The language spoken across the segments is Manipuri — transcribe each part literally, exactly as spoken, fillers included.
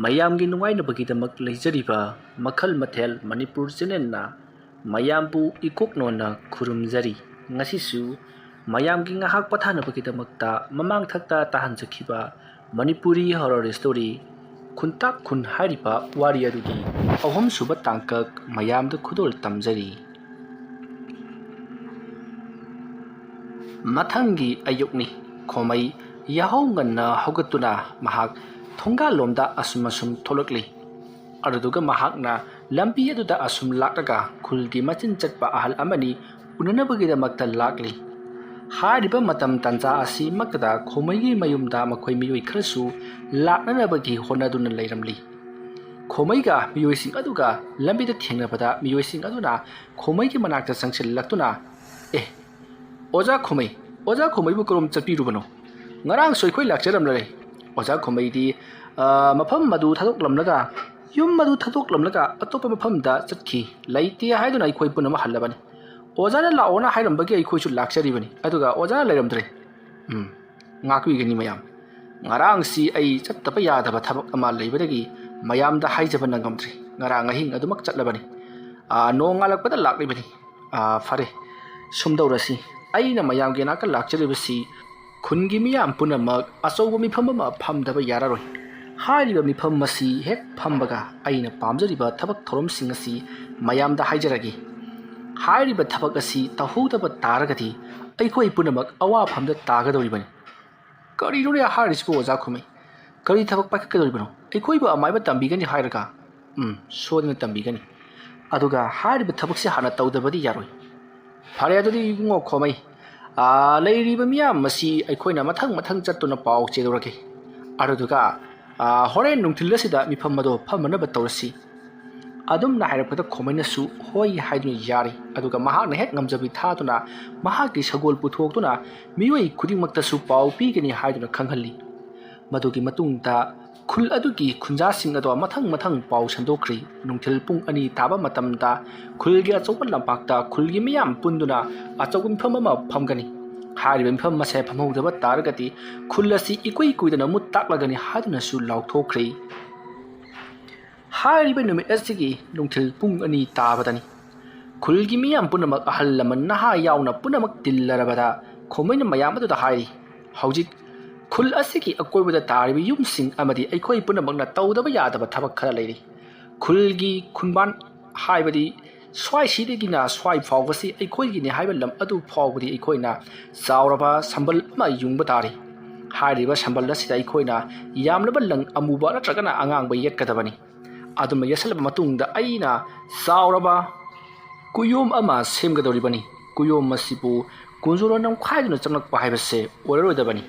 ꯃꯌꯥꯝꯒꯤ ꯅꯨꯡꯉꯥꯏꯅꯕꯒꯤꯗꯃꯛ ꯂꯩꯖꯔꯤꯕ ꯃꯈꯜ ꯃꯊꯦꯜ ꯃꯅꯤꯄꯨꯔ ꯆꯦꯅꯦꯜꯅ ꯃꯌꯥꯝꯕꯨ ꯏꯀꯣꯛꯅꯣꯟꯅ ꯈꯨꯔꯨꯝꯖꯔꯤ꯫ ꯉꯁꯤꯁꯨ ꯃꯌꯥꯝꯒꯤ ꯉꯥꯏꯍꯥꯛ ꯄꯣꯊꯥꯅꯕꯒꯤꯗꯃꯛꯇ ꯃꯃꯥꯡ ꯊꯛꯇ ꯇꯥꯍꯟꯖꯈꯤꯕ ꯃꯅꯤꯄꯨꯔꯤ ꯍꯣꯔꯔ ꯁ꯭ꯇꯣꯔꯤ ꯈꯨꯟꯇꯥꯛ ꯈꯨꯟ ꯍꯥꯏꯔꯤꯕ ꯋꯥꯔꯤ ꯑꯗꯨꯒꯤ ꯑꯍꯨꯝꯁꯨꯕ ꯇꯥꯡꯀꯛ ꯃꯌꯥꯝꯗ ꯈꯨꯗꯣꯜ ꯇꯝꯖꯔꯤ꯫ ꯃꯊꯪꯒꯤ ꯑꯌꯨꯛꯅꯤ꯫ ꯈꯣꯃꯩ ꯌꯥꯍꯧ ꯉꯟꯅ ꯍꯧꯒꯠꯇꯨꯅ ꯃꯍꯥꯛ ꯊꯣꯡꯒꯥꯜꯂꯣꯝꯗ ꯑꯁꯨꯝ ꯑꯁꯨꯝ ꯊꯣꯛꯂꯛꯂꯤ꯫ ꯑꯗꯨꯗꯨꯒ ꯃꯍꯥꯛꯅ ꯂꯝꯕꯤ ꯑꯗꯨꯗ ꯑꯁꯨꯝ ꯂꯥꯛꯂꯒ ꯈꯨꯜꯒꯤ ꯃꯆꯤꯟ ꯆꯠꯄ ꯑꯍꯜ ꯑꯃꯅꯤ ꯎꯅꯅꯕꯒꯤꯗꯃꯛꯇ ꯂꯥꯛꯂꯤ꯫ ꯍꯥꯏꯔꯤꯕ ꯃꯇꯝ ꯇꯥꯟꯖꯥ ꯑꯁꯤꯃꯛꯇꯗ ꯈꯣꯃꯩꯒꯤ ꯃꯌꯨꯝꯗ ꯃꯈꯣꯏ ꯃꯤꯑꯣꯏ ꯈꯔꯁꯨ ꯂꯥꯛꯅꯅꯕꯒꯤ ꯍꯣꯠꯅꯗꯨꯅ ꯂꯩꯔꯝꯂꯤ꯫ ꯈꯣꯃꯩꯒ ꯃꯤꯑꯣꯏꯁꯤꯡ ꯑꯗꯨꯒ ꯂꯝꯕꯤꯗ ꯊꯦꯡꯅꯕꯗ ꯃꯤꯑꯣꯏꯁꯤꯡ ꯑꯗꯨꯅ ꯈꯣꯃꯩꯒꯤ ꯃꯅꯥꯛꯇ ꯆꯪꯁꯤꯜꯂꯛꯇꯨꯅ, "ꯑꯦ, ꯑꯣꯖꯥ ꯈꯣꯃꯩ, ꯑꯣꯖꯥ ꯈꯣꯃꯩꯕꯨ ꯀꯔꯣꯝ ꯆꯠꯄꯤꯔꯨꯕꯅꯣ? ꯉꯔꯥꯡꯁꯨ ꯑꯩꯈꯣꯏ ꯂꯥꯛꯆꯔꯝꯂꯔꯦ꯫ ꯑꯣꯖꯥ ꯈꯣꯃꯩꯗꯤ, ꯑ, ꯃꯐꯝ ꯑꯗꯨ ꯊꯥꯗꯣꯛꯂꯝꯂꯒ, ꯌꯨꯝ ꯑꯗꯨ ꯊꯥꯗꯣꯛꯂꯝꯂꯒ ꯑꯇꯣꯞꯄ ꯃꯐꯝꯗ ꯆꯠꯈꯤ꯫ ꯂꯩꯇꯦ ꯍꯥꯏꯗꯨꯅ ꯑꯩꯈꯣꯏ ꯄꯨꯝꯅꯃꯛ ꯍꯜꯂꯕꯅꯤ꯫ ꯑꯣꯖꯥꯅ ꯂꯥꯛꯑꯣꯅ ꯍꯥꯏꯔꯝꯕꯒꯤ ꯑꯩꯈꯣꯏꯁꯨ ꯂꯥꯛꯆꯔꯤꯕꯅꯤ꯫ ꯑꯗꯨꯒ ꯑꯣꯖꯥꯅ ꯂꯩꯔꯝꯗ꯭ꯔꯦ꯫" ꯎꯝ, ꯉꯥꯛꯄꯤꯒꯅꯤ ꯃꯌꯥꯝ꯫ ꯉꯔꯥꯡꯁꯤ ꯑꯩ ꯆꯠꯇꯕ ꯌꯥꯗꯕ ꯊꯕꯛ ꯑꯃ ꯂꯩꯕꯗꯒꯤ ꯃꯌꯥꯝꯗ ꯍꯥꯏꯖꯕ ꯅꯪꯉꯝꯗ꯭ꯔꯦ꯫ ꯉꯔꯥꯡ ꯑꯍꯤꯡ ꯑꯗꯨꯃꯛ ꯆꯠꯂꯕꯅꯤ꯫ ꯑꯥ, ꯅꯣꯡ ꯉꯥꯜꯂꯛꯄꯗ ꯂꯥꯛꯂꯤꯕꯅꯤ꯫ ꯑꯥ, ꯐꯔꯦ, ꯁꯨꯝꯗꯧꯔꯁꯤ꯫ ꯑꯩꯅ ꯃꯌꯥꯝꯒꯤ ꯅꯥꯛꯇ ꯂꯥꯛꯆꯔꯤꯕꯁꯤ ꯈꯨꯟꯒꯤ ꯃꯤꯌꯥꯝ ꯄꯨꯝꯅꯃꯛ ꯑꯆꯧꯕ ꯃꯤꯐꯝ ꯑꯃ ꯐꯝꯗꯕ ꯌꯥꯔꯔꯣꯏ꯫ ꯍꯥꯏꯔꯤꯕ ꯃꯤꯐꯝ ꯑꯁꯤ ꯍꯦꯛ ꯐꯝꯕꯒ ꯑꯩꯅ ꯄꯥꯝꯖꯔꯤꯕ ꯊꯕꯛ ꯊꯧꯔꯝꯁꯤꯡ ꯑꯁꯤ ꯃꯌꯥꯝꯗ ꯍꯥꯏꯖꯔꯒꯦ꯫ ꯍꯥꯏꯔꯤꯕ ꯊꯕꯛ ꯑꯁꯤ ꯇꯧꯍꯧꯗꯕ ꯇꯥꯔꯒꯗꯤ ꯑꯩꯈꯣꯏ ꯄꯨꯝꯅꯃꯛ ꯑꯋꯥꯐꯝꯗ ꯇꯥꯒꯗꯧꯔꯤꯕꯅꯤ꯫ ꯀꯔꯤꯅꯣꯅꯦ ꯍꯥꯏꯔꯤꯁꯤꯕꯨ ꯑꯣꯖꯥ ꯈꯨꯃꯩ? ꯀꯔꯤ ꯊꯕꯛ ꯄꯥꯏꯈꯠꯀꯗꯧꯔꯤꯕꯅꯣ? ꯑꯩꯈꯣꯏꯕꯨ ꯑꯃꯥꯏꯕ ꯇꯝꯕꯤꯒꯅꯤ ꯍꯥꯏꯔꯒ? ꯎꯝ, ꯁꯣꯏꯗꯅ ꯇꯝꯕꯤꯒꯅꯤ꯫ ꯑꯗꯨꯒ ꯍꯥꯏꯔꯤꯕ ꯊꯕꯛꯁꯤ ꯍꯥꯟꯅ ꯇꯧꯗꯕꯗꯤ ꯌꯥꯔꯣꯏ꯫ ꯐꯔꯦ, ꯑꯗꯨꯗꯤ ꯏꯕꯨꯡꯉꯣ ꯈꯣꯃꯩ, ꯑꯥ, ꯂꯩꯔꯤꯕ ꯃꯤꯌꯥꯝ ꯑꯁꯤ ꯑꯩꯈꯣꯏꯅ ꯃꯊꯪ ꯃꯊꯪ ꯆꯠꯇꯨꯅ ꯄꯥꯎ ꯆꯦꯜꯂꯨꯔꯒꯦ꯫ ꯑꯗꯨꯗꯨꯒ, ꯑꯥ, ꯍꯣꯔꯦꯟ ꯅꯨꯡꯊꯤꯜ ꯑꯁꯤꯗ ꯃꯤꯐꯝ ꯑꯗꯣ ꯐꯝꯃꯅꯕ ꯇꯧꯔꯁꯤ꯫ ꯑꯗꯨꯝꯅ ꯍꯥꯏꯔꯛꯄꯗ ꯈꯣꯃꯩꯅꯁꯨ ꯍꯣꯏ ꯍꯥꯏꯗꯨꯅ ꯌꯥꯔꯤ꯫ ꯑꯗꯨꯒ ꯃꯍꯥꯛꯅ ꯍꯦꯛ ꯉꯝꯖꯕꯤ ꯊꯥꯗꯨꯅ ꯃꯍꯥꯛꯀꯤ ꯁꯒꯣꯜ ꯄꯨꯊꯣꯛꯇꯨꯅ ꯃꯤꯑꯣꯏ ꯈꯨꯗꯤꯡꯃꯛꯇꯁꯨ ꯄꯥꯎ ꯄꯤꯒꯅꯤ ꯍꯥꯏꯗꯨꯅ ꯈꯪꯍꯜꯂꯤ꯫ ꯃꯗꯨꯒꯤ ꯃꯇꯨꯡꯗ ꯈꯨꯜ ꯑꯗꯨꯒꯤ ꯈꯨꯟꯖꯥꯁꯤꯡ ꯑꯗꯣ ꯃꯊꯪ ꯃꯊꯪ ꯄꯥꯎ ꯁꯟꯗꯣꯛꯈ꯭ꯔꯤ꯫ ꯅꯨꯡꯊꯤꯜ ꯄꯨꯡ ꯑꯅꯤ ꯇꯥꯕ ꯃꯇꯝꯗ ꯈꯨꯜꯒꯤ ꯑꯆꯧꯕ ꯂꯝꯄꯥꯛꯇ ꯈꯨꯜꯒꯤ ꯃꯤꯌꯥꯝ ꯄꯨꯟꯗꯨꯅ ꯑꯆꯧꯕ ꯃꯤꯐꯝ ꯑꯃ ꯐꯝꯒꯅꯤ꯫ ꯍꯥꯏꯔꯤꯕ ꯃꯤꯐꯝ ꯑꯁꯦ ꯐꯝꯍꯧꯗꯕ ꯇꯥꯔꯒꯗꯤ ꯈꯨꯜ ꯑꯁꯤ ꯏꯀꯨꯏ ꯀꯨꯏꯗꯅ ꯃꯨꯠ ꯇꯥꯛꯂꯒꯅꯤ ꯍꯥꯏꯗꯨꯅꯁꯨ ꯂꯥꯎꯊꯣꯛꯈ꯭ꯔꯤ꯫ ꯍꯥꯏꯔꯤꯕ ꯅꯨꯃꯤꯠ ꯑꯁꯤꯒꯤ ꯅꯨꯡꯊꯤꯜ ꯄꯨꯡ ꯑꯅꯤ ꯇꯥꯕꯗꯅꯤ꯫ ꯈꯨꯜꯒꯤ ꯃꯤꯌꯥꯝ ꯄꯨꯝꯅꯃꯛ, ꯑꯍꯜ ꯂꯃꯟ ꯅꯍꯥ ꯌꯥꯎꯅ ꯄꯨꯝꯅꯃꯛ ꯇꯤꯜꯂꯔꯕꯗ ꯈꯣꯃꯩꯅ ꯃꯌꯥꯝ ꯑꯗꯨꯗ ꯍꯥꯏꯔꯤ, "ꯍꯧꯖꯤꯛ ꯈꯨꯜ ꯑꯁꯤꯒꯤ ꯑꯀꯣꯏꯕꯗ ꯇꯥꯔꯤꯕ ꯌꯨꯝꯁꯤꯡ ꯑꯃꯗꯤ ꯑꯩꯈꯣꯏ ꯄꯨꯝꯅꯃꯛꯅ ꯇꯧꯗꯕ ꯌꯥꯗꯕ ꯊꯕꯛ ꯈꯔ ꯂꯩꯔꯤ꯫ ꯈꯨꯜꯒꯤ ꯈꯨꯟꯕꯥꯟ, ꯍꯥꯏꯕꯗꯤ ꯁ꯭ꯋꯥꯏꯁꯤꯗꯒꯤꯅ ꯁ꯭ꯋꯥꯏ ꯐꯥꯎꯕꯁꯤ ꯑꯩꯈꯣꯏꯒꯤꯅꯤ ꯍꯥꯏꯕ ꯂꯝ ꯑꯗꯨ ꯐꯥꯎꯕꯗꯤ ꯑꯩꯈꯣꯏꯅ ꯆꯥꯎꯔꯕ ꯁꯝꯕꯜ ꯑꯃ ꯌꯨꯡꯕ ꯇꯥꯔꯤ꯫ ꯍꯥꯏꯔꯤꯕ ꯁꯝꯕꯜ ꯑꯁꯤꯗ ꯑꯩꯈꯣꯏꯅ ꯌꯥꯝꯂꯕ ꯂꯪ ꯑꯃꯨꯕ ꯅꯠꯇ꯭ꯔꯒꯅ ꯑꯉꯥꯡꯕ ꯌꯦꯠꯀꯗꯕꯅꯤ꯫ ꯑꯗꯨꯝꯅ ꯌꯦꯠꯁꯜꯂꯕ ꯃꯇꯨꯡꯗ ꯑꯩꯅ ꯆꯥꯎꯔꯕ ꯀꯨꯌꯣꯝ ꯑꯃ ꯁꯦꯝꯒꯗꯧꯔꯤꯕꯅꯤ꯫ ꯀꯨꯌꯣꯝ ꯑꯁꯤꯕꯨ ꯀꯨꯟꯖꯣꯅ ꯅꯝꯈꯥꯏꯗꯨꯅ ꯆꯪꯂꯛꯄ ꯍꯥꯏꯕꯁꯦ ꯑꯣꯏꯔꯔꯣꯏꯗꯕꯅꯤ"꯫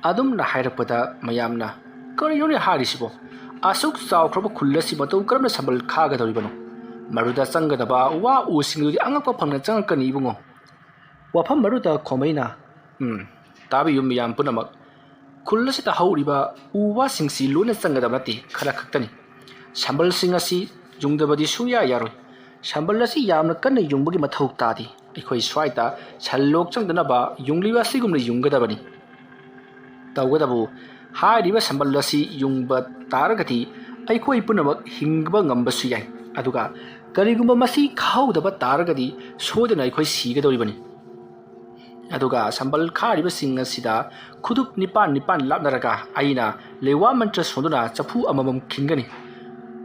ꯑꯗꯨꯝꯅ ꯍꯥꯏꯔꯛꯄꯗ ꯃꯌꯥꯝꯅ, "ꯀꯔꯤꯅꯣꯅꯦ ꯍꯥꯏꯔꯤꯁꯤꯕꯣ? ꯑꯁꯨꯛ ꯆꯥꯎꯈ꯭ꯔꯕ ꯈꯨꯜ ꯑꯁꯤ ꯃꯇꯧ ꯀꯔꯝꯅ ꯁꯝꯕꯜ ꯈꯥꯒꯗꯧꯔꯤꯕꯅꯣ? ꯃꯗꯨꯗ ꯆꯪꯒꯗꯕ ꯋꯥ ꯎꯁꯤꯡꯗꯨꯗꯤ ꯑꯉꯛꯄ ꯐꯪꯅ ꯆꯪꯉꯛꯀꯅꯤ ꯏꯕꯨꯡꯉꯣ"꯫ ꯋꯥꯐꯝ ꯑꯗꯨꯗ ꯈꯣꯃꯩꯅ, "ꯎꯝ, ꯇꯥꯕꯤꯌꯨ ꯃꯤꯌꯥꯝ ꯄꯨꯝꯅꯃꯛ, ꯈꯨꯜ ꯑꯁꯤꯗ ꯍꯧꯔꯤꯕ ꯎ ꯋꯥꯁꯤꯡꯁꯤ ꯂꯣꯏꯅ ꯆꯪꯒꯗꯕ ꯅꯠꯇꯦ, ꯈꯔ ꯈꯛꯇꯅꯤ꯫ ꯁꯝꯕꯜꯁꯤꯡ ꯑꯁꯤ ꯌꯨꯡꯗꯕꯗꯤ ꯁꯨꯡꯌꯥ ꯌꯥꯔꯣꯏ꯫ ꯁꯝꯕꯜ ꯑꯁꯤ ꯌꯥꯝꯅ ꯀꯟꯅ ꯌꯨꯡꯕꯒꯤ ꯃꯊꯧ ꯇꯥꯗꯦ꯫ ꯑꯩꯈꯣꯏ ꯁ꯭ꯋꯥꯏꯗ ꯁꯟ ꯂꯣꯛ ꯆꯪꯗꯅꯕ ꯌꯨꯡꯂꯤꯕ ꯑꯁꯤꯒꯨꯝꯅ ꯌꯨꯡꯒꯗꯕꯅꯤ"꯫ ꯇꯧꯕꯇꯕꯨ ꯍꯥꯏꯔꯤꯕ ꯁꯝꯕꯜ ꯑꯁꯤ ꯌꯨꯡꯕ ꯇꯥꯔꯒꯗꯤ ꯑꯩꯈꯣꯏ ꯄꯨꯝꯅꯃꯛ ꯍꯤꯡꯕ ꯉꯝꯕꯁꯨ ꯌꯥꯏ꯫ ꯑꯗꯨꯒ ꯀꯔꯤꯒꯨꯝꯕ ꯃꯁꯤ ꯈꯥꯍꯧꯗꯕ ꯇꯥꯔꯒꯗꯤ ꯁꯣꯏꯗꯅ ꯑꯩꯈꯣꯏ ꯁꯤꯒꯗꯧꯔꯤꯕꯅꯤ꯫ ꯑꯗꯨꯒ ꯁꯝꯕꯜ ꯈꯥꯔꯤꯕꯁꯤꯡ ꯑꯁꯤꯗ ꯈꯨꯗꯨꯞ ꯅꯤꯄꯥꯟ ꯅꯤꯄꯥꯟ ꯂꯥꯞꯅꯔꯒ ꯑꯩꯅ ꯂꯩꯋꯥ ꯃꯟꯇ꯭ꯔ ꯁꯣꯟꯗꯨꯅ ꯆꯐꯨ ꯑꯃꯃꯝ ꯈꯤꯟꯒꯅꯤ꯫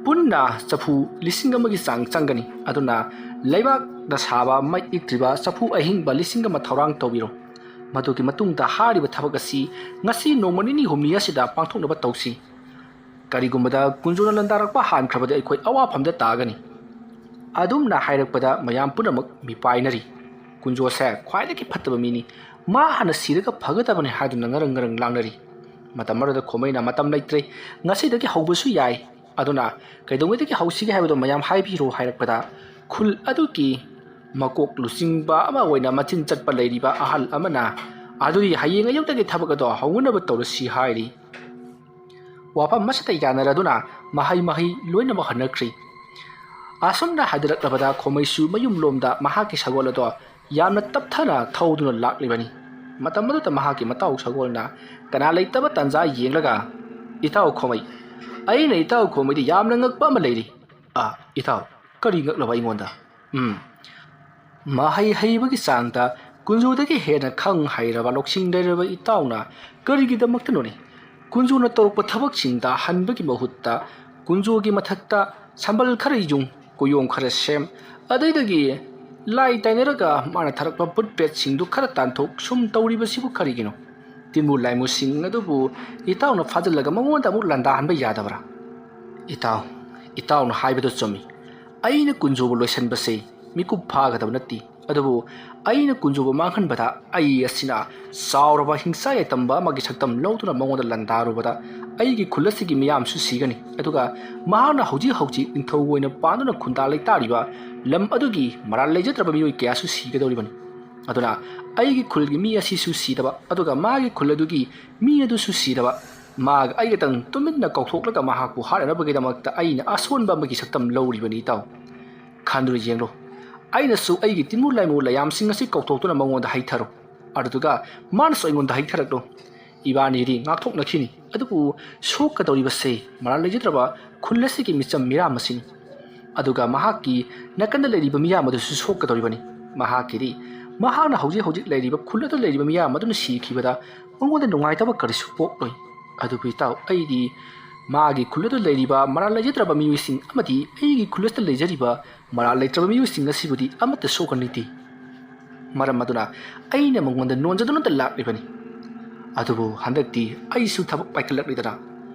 ꯄꯨꯟꯅ ꯆꯐꯨ ꯂꯤꯁꯤꯡ ꯑꯃꯒꯤ ꯆꯥꯡ ꯆꯪꯒꯅꯤ꯫ ꯑꯗꯨꯅ ꯂꯩꯕꯥꯛꯅ ꯁꯥꯕ ꯃꯩ ꯏꯛꯇ꯭ꯔꯤꯕ ꯆꯐꯨ ꯑꯍꯤꯡꯕ ꯂꯤꯁꯤꯡ ꯑꯃ ꯊꯧꯔꯥꯡ ꯇꯧꯕꯤꯔꯣ꯫ ꯃꯗꯨꯒꯤ ꯃꯇꯨꯡꯗ ꯍꯥꯏꯔꯤꯕ ꯊꯕꯛ ꯑꯁꯤ ꯉꯁꯤ ꯅꯣꯡꯃ ꯅꯤꯅꯤ ꯍꯨꯝꯅꯤ ꯑꯁꯤꯗ ꯄꯥꯡꯊꯣꯛꯅꯕ ꯇꯧꯁꯤ꯫ ꯀꯔꯤꯒꯨꯝꯕꯗ ꯀꯨꯟꯖꯣꯅ ꯂꯥꯟꯗꯥꯔꯛꯄ ꯍꯥꯟꯈ꯭ꯔꯕꯗꯤ ꯑꯩꯈꯣꯏ ꯑꯋꯥꯐꯝꯗ ꯇꯥꯒꯅꯤ꯫ ꯑꯗꯨꯝꯅ ꯍꯥꯏꯔꯛꯄꯗ ꯃꯌꯥꯝ ꯄꯨꯝꯅꯃꯛ ꯃꯤꯄꯥꯏꯅꯔꯤ꯫ ꯀꯨꯟꯖꯣꯁꯦ ꯈ꯭ꯋꯥꯏꯗꯒꯤ ꯐꯠꯇꯕ ꯃꯤꯅꯤ, ꯃꯥ ꯍꯥꯟꯅ ꯁꯤꯔꯒ ꯐꯒꯗꯕꯅꯤ ꯍꯥꯏꯗꯨꯅ ꯉꯔꯪ ꯉꯔꯪ ꯂꯥꯡꯅꯔꯤ꯫ ꯃꯇꯝ ꯑꯗꯨꯗ ꯈꯣꯃꯩꯅ, "ꯃꯇꯝ ꯂꯩꯇ꯭ꯔꯦ, ꯉꯁꯤꯗꯒꯤ ꯍꯧꯕꯁꯨ ꯌꯥꯏ꯫ ꯑꯗꯨꯅ ꯀꯩꯗꯧꯉꯩꯗꯒꯤ ꯍꯧꯁꯤꯒꯦ ꯍꯥꯏꯕꯗꯣ ꯃꯌꯥꯝ ꯍꯥꯏꯕꯤꯔꯣ" ꯍꯥꯏꯔꯛꯄꯗ, ꯈꯨꯜ ꯑꯗꯨꯒꯤ ꯃꯀꯣꯛ ꯂꯨꯆꯤꯡꯕ ꯑꯃ ꯑꯣꯏꯅ ꯃꯆꯤꯟ ꯆꯠꯄ ꯂꯩꯔꯤꯕ ꯑꯍꯜ ꯑꯃꯅ, "ꯑꯗꯨꯗꯤ ꯍꯌꯦꯡ ꯑꯌꯨꯛꯇꯒꯤ ꯊꯕꯛ ꯑꯗꯣ ꯍꯧꯅꯅꯕ ꯇꯧꯔꯁꯤ" ꯍꯥꯏꯔꯤ꯫ ꯋꯥꯐꯝ ꯑꯁꯤꯗ ꯌꯥꯅꯔꯗꯨꯅ ꯃꯍꯩ ꯃꯍꯩ ꯂꯣꯏꯅꯃꯛ ꯍꯟꯅꯈ꯭ꯔꯤ꯫ ꯑꯁꯨꯝꯅ ꯍꯥꯏꯗꯔꯛꯂꯕꯗ ꯈꯣꯃꯩꯁꯨ ꯃꯌꯨꯝꯂꯣꯝꯗ ꯃꯍꯥꯛꯀꯤ ꯁꯒꯣꯜ ꯑꯗꯣ ꯌꯥꯝꯅ ꯇꯞꯊꯅ ꯊꯧꯗꯨꯅ ꯂꯥꯛꯂꯤꯕꯅꯤ꯫ ꯃꯇꯝ ꯑꯗꯨꯗ ꯃꯍꯥꯛꯀꯤ ꯃꯇꯥꯎ ꯁꯒꯣꯜꯅ ꯀꯅꯥ ꯂꯩꯇꯕ ꯇꯥꯟꯖꯥ ꯌꯦꯡꯂꯒ, "ꯏꯇꯥꯎ ꯈꯣꯃꯩ, ꯑꯩꯅ ꯏꯇꯥꯎ ꯈꯣꯃꯩꯗ ꯌꯥꯝꯅ ꯉꯛꯄ ꯑꯃ ꯂꯩꯔꯤ꯫ ꯑꯥ, ꯏꯇꯥꯎ, ꯀꯔꯤ ꯉꯛꯂꯕ ꯑꯩꯉꯣꯟꯗ? ꯎꯝ, ꯃꯍꯩ ꯍꯩꯕꯒꯤ ꯆꯥꯡꯗ ꯀꯨꯟꯖꯨꯗꯒꯤ ꯍꯦꯟꯅ ꯈꯪ ꯍꯩꯔꯕ ꯂꯧꯁꯤꯡ ꯂꯩꯔꯕ ꯏꯇꯥꯎꯅ ꯀꯔꯤꯒꯤꯗꯃꯛꯇꯅꯣꯅꯦ ꯀꯨꯟꯖꯨꯅ ꯇꯧꯔꯛꯄ ꯊꯕꯛꯁꯤꯡꯗ ꯍꯟꯕꯒꯤ ꯃꯍꯨꯠꯇ ꯀꯨꯟꯖꯨꯒꯤ ꯃꯊꯛꯇ ꯁꯝꯕꯜ ꯈꯔ ꯌꯨꯡ, ꯀꯨꯌꯣꯝ ꯈꯔ ꯁꯦꯝ, ꯑꯗꯩꯗꯒꯤ ꯂꯥꯏ ꯇꯥꯏꯅꯔꯒ ꯃꯥꯅ ꯊꯥꯔꯛꯄ ꯕꯨꯠ ꯄ꯭ꯔꯦꯠꯁꯤꯡꯗꯨ ꯈꯔ ꯇꯥꯟꯊꯣꯛ ꯁꯨꯝ ꯇꯧꯔꯤꯕꯁꯤꯕꯨ ꯀꯔꯤꯒꯤꯅꯣ? ꯇꯤꯟꯕꯨ ꯂꯥꯏꯃꯨꯁꯤꯡ ꯑꯗꯨꯕꯨ ꯏꯇꯥꯎꯅ ꯐꯥꯖꯤꯜꯂꯒ ꯃꯉꯣꯟꯗ ꯑꯃꯨꯛ ꯂꯥꯟꯗꯥꯍꯟꯕ ꯌꯥꯗꯕ꯭ꯔꯥ? ꯏꯇꯥꯎ, ꯏꯇꯥꯎꯅ ꯍꯥꯏꯕꯗꯨ ꯆꯨꯝꯃꯤ꯫ ꯑꯩꯅ ꯀꯨꯟꯖꯣꯕꯨ ꯂꯣꯏꯁꯤꯟꯕꯁꯦ ꯃꯤꯀꯨꯞ ꯐꯥꯒꯗꯕ ꯅꯠꯇꯦ꯫ ꯑꯗꯨꯕꯨ ꯑꯩꯅ ꯀꯨꯟꯖꯣꯕꯨ ꯃꯥꯡꯍꯟꯕꯗ ꯑꯩ ꯑꯁꯤꯅ ꯆꯥꯎꯔꯕ ꯍꯤꯡꯁꯥ ꯌꯥꯏꯇꯝꯕ ꯑꯃꯒꯤ ꯁꯛꯇꯝ ꯂꯧꯗꯨꯅ ꯃꯉꯣꯟꯗ ꯂꯥꯟꯗꯥꯔꯨꯕꯗ ꯑꯩꯒꯤ ꯈꯨꯜ ꯑꯁꯤꯒꯤ ꯃꯤꯌꯥꯝꯁꯨ ꯁꯤꯒꯅꯤ꯫ ꯑꯗꯨꯒ ꯃꯍꯥꯛꯅ ꯍꯧꯖꯤꯛ ꯍꯧꯖꯤꯛ ꯅꯤꯡꯊꯧ ꯑꯣꯏꯅ ꯄꯥꯟꯗꯨꯅ ꯈꯨꯟꯗꯥ ꯂꯩꯇꯥꯔꯤꯕ ꯂꯝ ꯑꯗꯨꯒꯤ ꯃꯔꯥꯜ ꯂꯩꯖꯗ꯭ꯔꯕ ꯃꯤꯑꯣꯏ ꯀꯌꯥꯁꯨ ꯁꯤꯒꯗꯧꯔꯤꯕꯅꯤ꯫ ꯑꯗꯨꯅ ꯑꯩꯒꯤ ꯈꯨꯜꯒꯤ ꯃꯤ ꯑꯁꯤꯁꯨ ꯁꯤꯗꯕ, ꯑꯗꯨꯒ ꯃꯥꯒꯤ ꯈꯨꯜ ꯑꯗꯨꯒꯤ ꯃꯤ ꯑꯗꯨꯁꯨ ꯁꯤꯗꯕ, ꯃꯥꯒ ꯑꯩꯒꯇꯪ ꯇꯨꯃꯤꯟꯅ ꯀꯧꯊꯣꯛꯂꯒ ꯃꯍꯥꯛꯄꯨ ꯍꯥꯠꯅꯅꯕꯒꯤꯗꯃꯛꯇ ꯑꯩꯅ ꯑꯁꯣꯟꯕ ꯑꯃꯒꯤ ꯁꯛꯇꯝ ꯂꯧꯔꯤꯕꯅꯤ, ꯏꯇꯥꯎ꯫ ꯈꯟꯗꯨꯅ ꯌꯦꯡꯂꯣ, ꯑꯩꯅꯁꯨ ꯑꯩꯒꯤ ꯇꯤꯟꯃꯨ ꯂꯥꯏꯃꯨ ꯂꯌꯥꯝꯁꯤꯡ ꯑꯁꯤ ꯀꯧꯊꯣꯛꯇꯨꯅ ꯃꯉꯣꯟꯗ ꯍꯩꯊꯔꯣ, ꯑꯗꯨꯗꯨꯒ ꯃꯥꯅꯁꯨ ꯑꯩꯉꯣꯟꯗ ꯍꯩꯊꯔꯛꯂꯣ꯫ ꯏꯕꯥꯅꯤꯗꯤ ꯉꯥꯛꯊꯣꯛꯅꯈꯤꯅꯤ, ꯑꯗꯨꯕꯨ ꯁꯣꯛꯀꯗꯧꯔꯤꯕꯁꯦ ꯃꯔꯥꯜ ꯂꯩꯖꯗ꯭ꯔꯕ ꯈꯨꯜ ꯑꯁꯤꯒꯤ ꯃꯤꯆꯝ ꯃꯤꯔꯥ ꯃꯁꯤꯅꯤ꯫ ꯑꯗꯨꯒ ꯃꯍꯥꯛꯀꯤ ꯅꯥꯀꯟꯗ ꯂꯩꯔꯤꯕ ꯃꯤꯌꯥꯝ ꯑꯗꯨꯁꯨ ꯁꯣꯛꯀꯗꯧꯔꯤꯕꯅꯤ꯫ ꯃꯍꯥꯛꯀꯤꯗꯤ ꯃꯍꯥꯛꯅ ꯍꯧꯖꯤꯛ ꯍꯧꯖꯤꯛ ꯂꯩꯔꯤꯕ ꯈꯨꯜ ꯑꯗꯨ ꯂꯩꯔꯤꯕ ꯃꯤꯌꯥꯝ ꯑꯗꯨꯅ ꯁꯤꯈꯤꯕꯗ ꯃꯉꯣꯟꯗ ꯅꯨꯡꯉꯥꯏꯇꯕ ꯀꯔꯤꯁꯨ ꯄꯣꯛꯂꯣꯏ꯫ ꯑꯗꯨꯕꯨ ꯏꯇꯥꯎ, ꯑꯩꯗꯤ ꯃꯥꯒꯤ ꯈꯨꯜ ꯑꯗꯨ ꯂꯩꯔꯤꯕ ꯃꯔꯥꯜ ꯂꯩꯖꯗ꯭ꯔꯕ ꯃꯤꯑꯣꯏꯁꯤꯡ ꯑꯃꯗꯤ ꯑꯩꯒꯤ ꯈꯨꯜ ꯑꯁꯤꯗ ꯂꯩꯖꯔꯤꯕ ꯃꯔꯥꯜ ꯂꯩꯇ꯭ꯔꯕ ꯃꯤꯑꯣꯏꯁꯤꯡ ꯑꯁꯤꯕꯨꯗꯤ ꯑꯃꯠꯇ ꯁꯣꯛꯍꯟꯅꯤꯡꯗꯦ꯫ ꯃꯔꯝ ꯑꯗꯨꯅ ꯑꯩꯅ ꯃꯉꯣꯟꯗ ꯅꯣꯟꯖꯗꯨꯅꯇ ꯂꯥꯛꯂꯤꯕꯅꯤ꯫ ꯑꯗꯨꯕꯨ ꯍꯟꯗꯛꯇꯤ ꯑꯩꯁꯨ ꯊꯕꯛ ꯄꯥꯏꯈꯠꯂꯛꯂꯤꯗꯅ꯫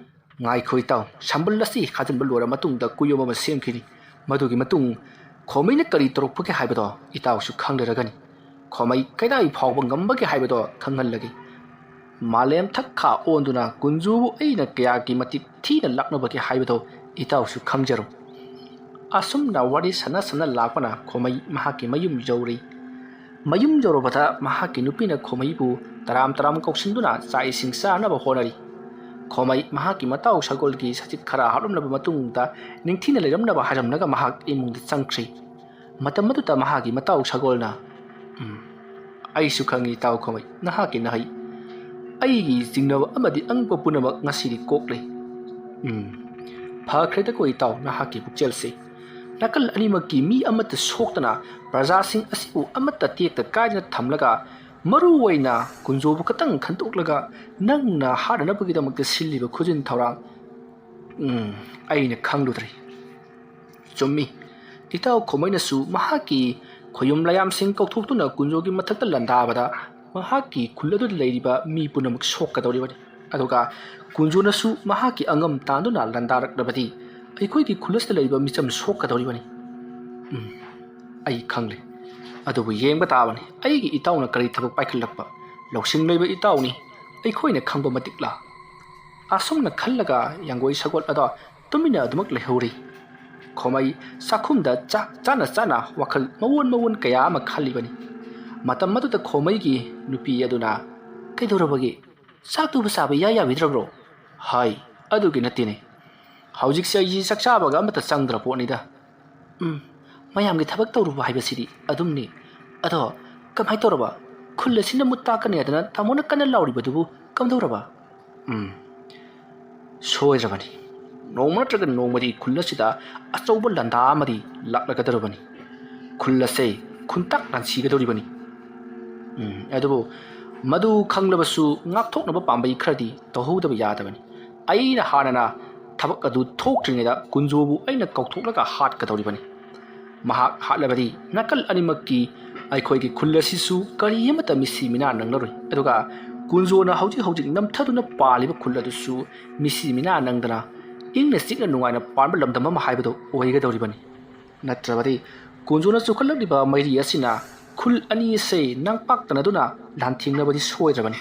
ꯉꯥꯏꯈꯣ ꯏꯇꯥꯎ, ꯁꯝꯕꯜ ꯑꯁꯤ ꯈꯥꯖꯤꯟꯕ ꯂꯣꯏꯔ ꯃꯇꯨꯡꯗ ꯀꯨꯌꯣꯝ ꯑꯃ ꯁꯦꯝꯈꯤꯅꯤ꯫ ꯃꯗꯨꯒꯤ ꯃꯇꯨꯡ ꯈꯣꯃꯩꯅ ꯀꯔꯤ ꯇꯧꯔꯛꯄꯒꯦ ꯍꯥꯏꯕꯗꯣ ꯏꯇꯥꯎꯁꯨ ꯈꯪꯂꯔꯒꯅꯤ꯫ ꯈꯣꯃꯩ ꯀꯗꯥꯏ ꯐꯥꯎꯕ ꯉꯝꯕꯒꯦ ꯍꯥꯏꯕꯗꯣ ꯈꯪꯍꯜꯂꯒꯦ꯫ ꯃꯥꯂꯦꯝ ꯊꯛꯈꯥ ꯑꯣꯟꯗꯨꯅ ꯀꯨꯟꯖꯨꯕꯨ ꯑꯩꯅ ꯀꯌꯥꯒꯤ ꯃꯇꯤꯛ ꯊꯤꯅ ꯂꯥꯛꯅꯕꯒꯦ ꯍꯥꯏꯕꯗꯣ ꯏꯇꯥꯎꯁꯨ ꯈꯪꯖꯔꯣ꯫ ꯑꯁꯨꯝꯅ ꯋꯥꯔꯤ ꯁꯥꯟꯅ ꯁꯥꯟꯅ ꯂꯥꯛꯄꯅ ꯈꯣꯃꯩ ꯃꯍꯥꯛꯀꯤ ꯃꯌꯨꯝ ꯌꯧꯔꯦ꯫ ꯃꯌꯨꯝ ꯌꯧꯔꯕꯗ ꯃꯍꯥꯛꯀꯤ ꯅꯨꯄꯤꯅ ꯈꯣꯃꯩꯕꯨ ꯇꯔꯥꯝ ꯇꯔꯥꯝ ꯀꯧꯁꯤꯟꯗꯨꯅ ꯆꯥꯛ ꯏꯁꯤꯡ ꯆꯥꯅꯕ ꯍꯣꯠꯅꯔꯤ꯫ ꯈꯣꯃꯩ ꯃꯍꯥꯛꯀꯤ ꯃꯇꯥꯎ ꯁꯒꯣꯜꯒꯤ ꯁꯖꯤꯠ ꯈꯔ ꯍꯥꯞꯂꯝꯂꯕ ꯃꯇꯨꯡꯗ ꯅꯤꯡꯊꯤꯅ ꯂꯩꯔꯝꯅꯕ ꯍꯥꯏꯔꯝꯂꯒ ꯃꯍꯥꯛ ꯏꯃꯨꯡꯗ ꯆꯪꯈ꯭ꯔꯦ꯫ ꯃꯇꯝ ꯑꯗꯨꯗ ꯃꯍꯥꯛꯀꯤ ꯃꯇꯥꯎ ꯁꯒꯣꯜꯅ, "ꯎꯝ, ꯑꯩꯁꯨ ꯈꯪꯏ, ꯏꯇꯥꯎ ꯈꯣꯃꯩ, ꯅꯍꯥꯛꯀꯤ ꯅꯍꯩ꯫ ꯑꯩꯒꯤ ꯆꯤꯡꯅꯕ ꯑꯃꯗꯤ ꯑꯉꯛꯄ ꯄꯨꯝꯅꯃꯛ ꯉꯁꯤꯗꯤ ꯀꯣꯛꯂꯦ꯫ ꯎꯝ, ꯐꯈ꯭ꯔꯦꯗꯀꯣ ꯏꯇꯥꯎ, ꯅꯍꯥꯛꯀꯤ ꯄꯨꯛꯆꯦꯜꯁꯤ꯫ ꯅꯥꯀꯜ ꯑꯅꯤꯃꯛꯀꯤ ꯃꯤ ꯑꯃꯠꯇ ꯁꯣꯛꯇꯅ, ꯄ꯭ꯔꯖꯥꯁꯤꯡ ꯑꯁꯤꯕꯨ ꯑꯃꯠꯇ ꯇꯦꯛꯇ ꯀꯥꯏꯗꯅ ꯊꯝꯂꯒ, ꯃꯔꯨ ꯑꯣꯏꯅ ꯀꯨꯟꯖꯣꯕꯨ ꯈꯛꯇꯪ ꯈꯟꯗꯣꯛꯂꯒ ꯅꯪꯅ ꯍꯥꯠꯅꯅꯕꯒꯤꯗꯃꯛꯇ ꯁꯤꯜꯂꯤꯕ ꯈꯨꯖꯤꯟ ꯊꯧꯔꯥꯡ, ꯎꯝ, ꯑꯩꯅ ꯈꯪꯂꯨꯗ꯭ꯔꯦ꯫ ꯆꯨꯝꯃꯤ, ꯏꯇꯥꯎ ꯈꯣꯃꯩꯅꯁꯨ ꯃꯍꯥꯛꯀꯤ ꯈꯣꯌꯨꯝ ꯂꯥꯌꯥꯝꯁꯤꯡ ꯀꯧꯊꯣꯛꯇꯨꯅ ꯀꯨꯟꯖꯣꯒꯤ ꯃꯊꯛꯇ ꯂꯥꯟꯗꯥꯕꯗ ꯃꯍꯥꯛꯀꯤ ꯈꯨꯜ ꯑꯗꯨꯗ ꯂꯩꯔꯤꯕ ꯃꯤ ꯄꯨꯝꯅꯃꯛ ꯁꯣꯛꯀꯗꯧꯔꯤꯕꯅꯤ꯫ ꯑꯗꯨꯒ ꯀꯨꯟꯖꯣꯅꯁꯨ ꯃꯍꯥꯛꯀꯤ ꯑꯉꯝ ꯇꯥꯟꯗꯨꯅ ꯂꯥꯟꯗꯥꯔꯛꯂꯕꯗꯤ ꯑꯩꯈꯣꯏꯒꯤ ꯈꯨꯜ ꯑꯁꯤꯗ ꯂꯩꯔꯤꯕ ꯃꯤꯆꯝ ꯁꯣꯛꯀꯗꯧꯔꯤꯕꯅꯤ꯫ ꯎꯝ, ꯑꯩ ꯈꯪꯂꯦ꯫ ꯑꯗꯨꯕꯨ ꯌꯦꯡꯕ ꯇꯥꯕꯅꯤ, ꯑꯩꯒꯤ ꯏꯇꯥꯎꯅ ꯀꯔꯤ ꯊꯕꯛ ꯄꯥꯏꯈꯠꯂꯛꯄ꯫ ꯂꯧꯁꯤꯡ ꯂꯩꯕ ꯏꯇꯥꯎꯅꯤ, ꯑꯩꯈꯣꯏꯅ ꯈꯪꯕ ꯃꯇꯤꯛꯂꯥ? ꯑꯁꯨꯝꯅ ꯈꯜꯂꯒ ꯌꯥꯡꯒꯣꯏ ꯁꯒꯣꯜ ꯑꯗꯣ ꯇꯨꯃꯤꯟꯅ ꯑꯗꯨꯃꯛ ꯂꯩꯍꯧꯔꯤ꯫ ꯈꯣꯃꯩ ꯆꯥꯛꯈꯨꯝꯗ ꯆꯥꯛ ꯆꯥꯅ ꯆꯥꯅ ꯋꯥꯈꯜ ꯃꯑꯣꯟ ꯃꯑꯣꯟ ꯀꯌꯥ ꯑꯃ ꯈꯜꯂꯤꯕꯅꯤ꯫ ꯃꯇꯝ ꯑꯗꯨꯗ ꯈꯣꯃꯩꯒꯤ ꯅꯨꯄꯤ ꯑꯗꯨꯅ, "ꯀꯩꯗꯧꯔꯕꯒꯦ? ꯆꯥꯛꯇꯨꯕꯨ ꯆꯥꯕ ꯏꯌꯥ ꯌꯥꯕꯤꯗ꯭ꯔꯕ꯭ꯔꯣ?" "ꯍꯥꯏ, ꯑꯗꯨꯒꯤ ꯅꯠꯇꯦꯅꯦ꯫ ꯍꯧꯖꯤꯛꯁꯦ ꯑꯩꯁꯤ ꯆꯥꯛ ꯆꯥꯕꯒ ꯑꯃꯠꯇ ꯆꯪꯗ꯭ꯔ ꯄꯣꯠꯅꯤꯗ꯫ ꯎꯝ, ꯃꯌꯥꯝꯒꯤ ꯊꯕꯛ ꯇꯧꯔꯨꯕ ꯍꯥꯏꯕꯁꯤꯗꯤ ꯑꯗꯨꯝꯅꯤ꯫ ꯑꯗꯣ ꯀꯃꯥꯏꯅ ꯇꯧꯔꯕ? ꯈꯨꯜ ꯑꯁꯤꯅ ꯃꯨꯠ ꯇꯥꯛꯀꯅꯤ ꯍꯥꯏꯗꯅ ꯇꯥꯃꯣꯅ ꯀꯟꯅ ꯂꯥꯎꯔꯤꯕꯗꯨꯕꯨ ꯀꯝꯗꯧꯔꯕ?" ꯎꯝ, ꯁꯣꯏꯗ꯭ꯔꯕꯅꯤ꯫ ꯅꯣꯡꯃ ꯅꯠꯇ꯭ꯔꯒ ꯅꯣꯡꯃꯗꯤ ꯈꯨꯜ ꯑꯁꯤꯗ ꯑꯆꯧꯕ ꯂꯥꯟꯗꯥ ꯑꯃꯗꯤ ꯂꯥꯛꯂꯒꯗꯧꯔꯕꯅꯤ꯫ ꯈꯨꯜ ꯑꯁꯦ ꯈꯨꯟꯇꯥꯛ ꯂꯥꯟꯁꯤꯒꯗꯧꯔꯤꯕꯅꯤ꯫ ꯎꯝ, ꯑꯗꯨꯕꯨ ꯃꯗꯨ ꯈꯪꯂꯕꯁꯨ ꯉꯥꯛꯊꯣꯛꯅꯕ ꯄꯥꯝꯕꯩ ꯈꯔꯗꯤ ꯇꯧꯍꯧꯗꯕ ꯌꯥꯗꯕꯅꯤ꯫ ꯑꯩꯅ ꯍꯥꯟꯅꯅ ꯊꯕꯛ ꯑꯗꯨ ꯊꯣꯛꯇ꯭ꯔꯤꯉꯩꯗ ꯀꯨꯟꯖꯣꯕꯨ ꯑꯩꯅ ꯀꯧꯊꯣꯛꯂꯒ ꯍꯥꯠꯀꯗꯧꯔꯤꯕꯅꯤ꯫ ꯃꯍꯥꯛ ꯍꯥꯠꯂꯕꯗꯤ ꯅꯥꯀꯜ ꯑꯅꯤꯃꯛꯀꯤ, ꯑꯩꯈꯣꯏꯒꯤ ꯈꯨꯜ ꯑꯁꯤꯁꯨ ꯀꯔꯤ ꯑꯃꯠꯇ ꯃꯤꯁꯤ ꯃꯤꯅꯥ ꯅꯪꯂꯔꯣꯏ꯫ ꯑꯗꯨꯒ ꯀꯨꯟꯖꯣꯅ ꯍꯧꯖꯤꯛ ꯍꯧꯖꯤꯛ ꯅꯝꯊꯗꯨꯅ ꯄꯥꯜꯂꯤꯕ ꯈꯨꯜ ꯑꯗꯨꯁꯨ ꯃꯤꯁꯤ ꯃꯤꯅꯥ ꯅꯪꯗꯅ ꯏꯪꯅ ꯆꯤꯛꯅ ꯅꯨꯡꯉꯥꯏꯅ ꯄꯥꯟꯕ ꯂꯝꯗꯝ ꯑꯃ ꯍꯥꯏꯕꯗꯨ ꯑꯣꯏꯒꯗꯧꯔꯤꯕꯅꯤ꯫ ꯅꯠꯇ꯭ꯔꯕꯗꯤ ꯀꯨꯟꯖꯣꯅ ꯆꯨꯈꯠꯂꯛꯂꯤꯕ ꯃꯩꯔꯤ ꯑꯁꯤꯅ ꯈꯨꯜ ꯑꯅꯤ ꯑꯁꯤ ꯅꯪꯄꯥꯛꯇꯅꯗꯨꯅ ꯂꯥꯟꯊꯦꯡꯅꯕꯗꯤ ꯁꯣꯏꯗ꯭ꯔꯕꯅꯤ꯫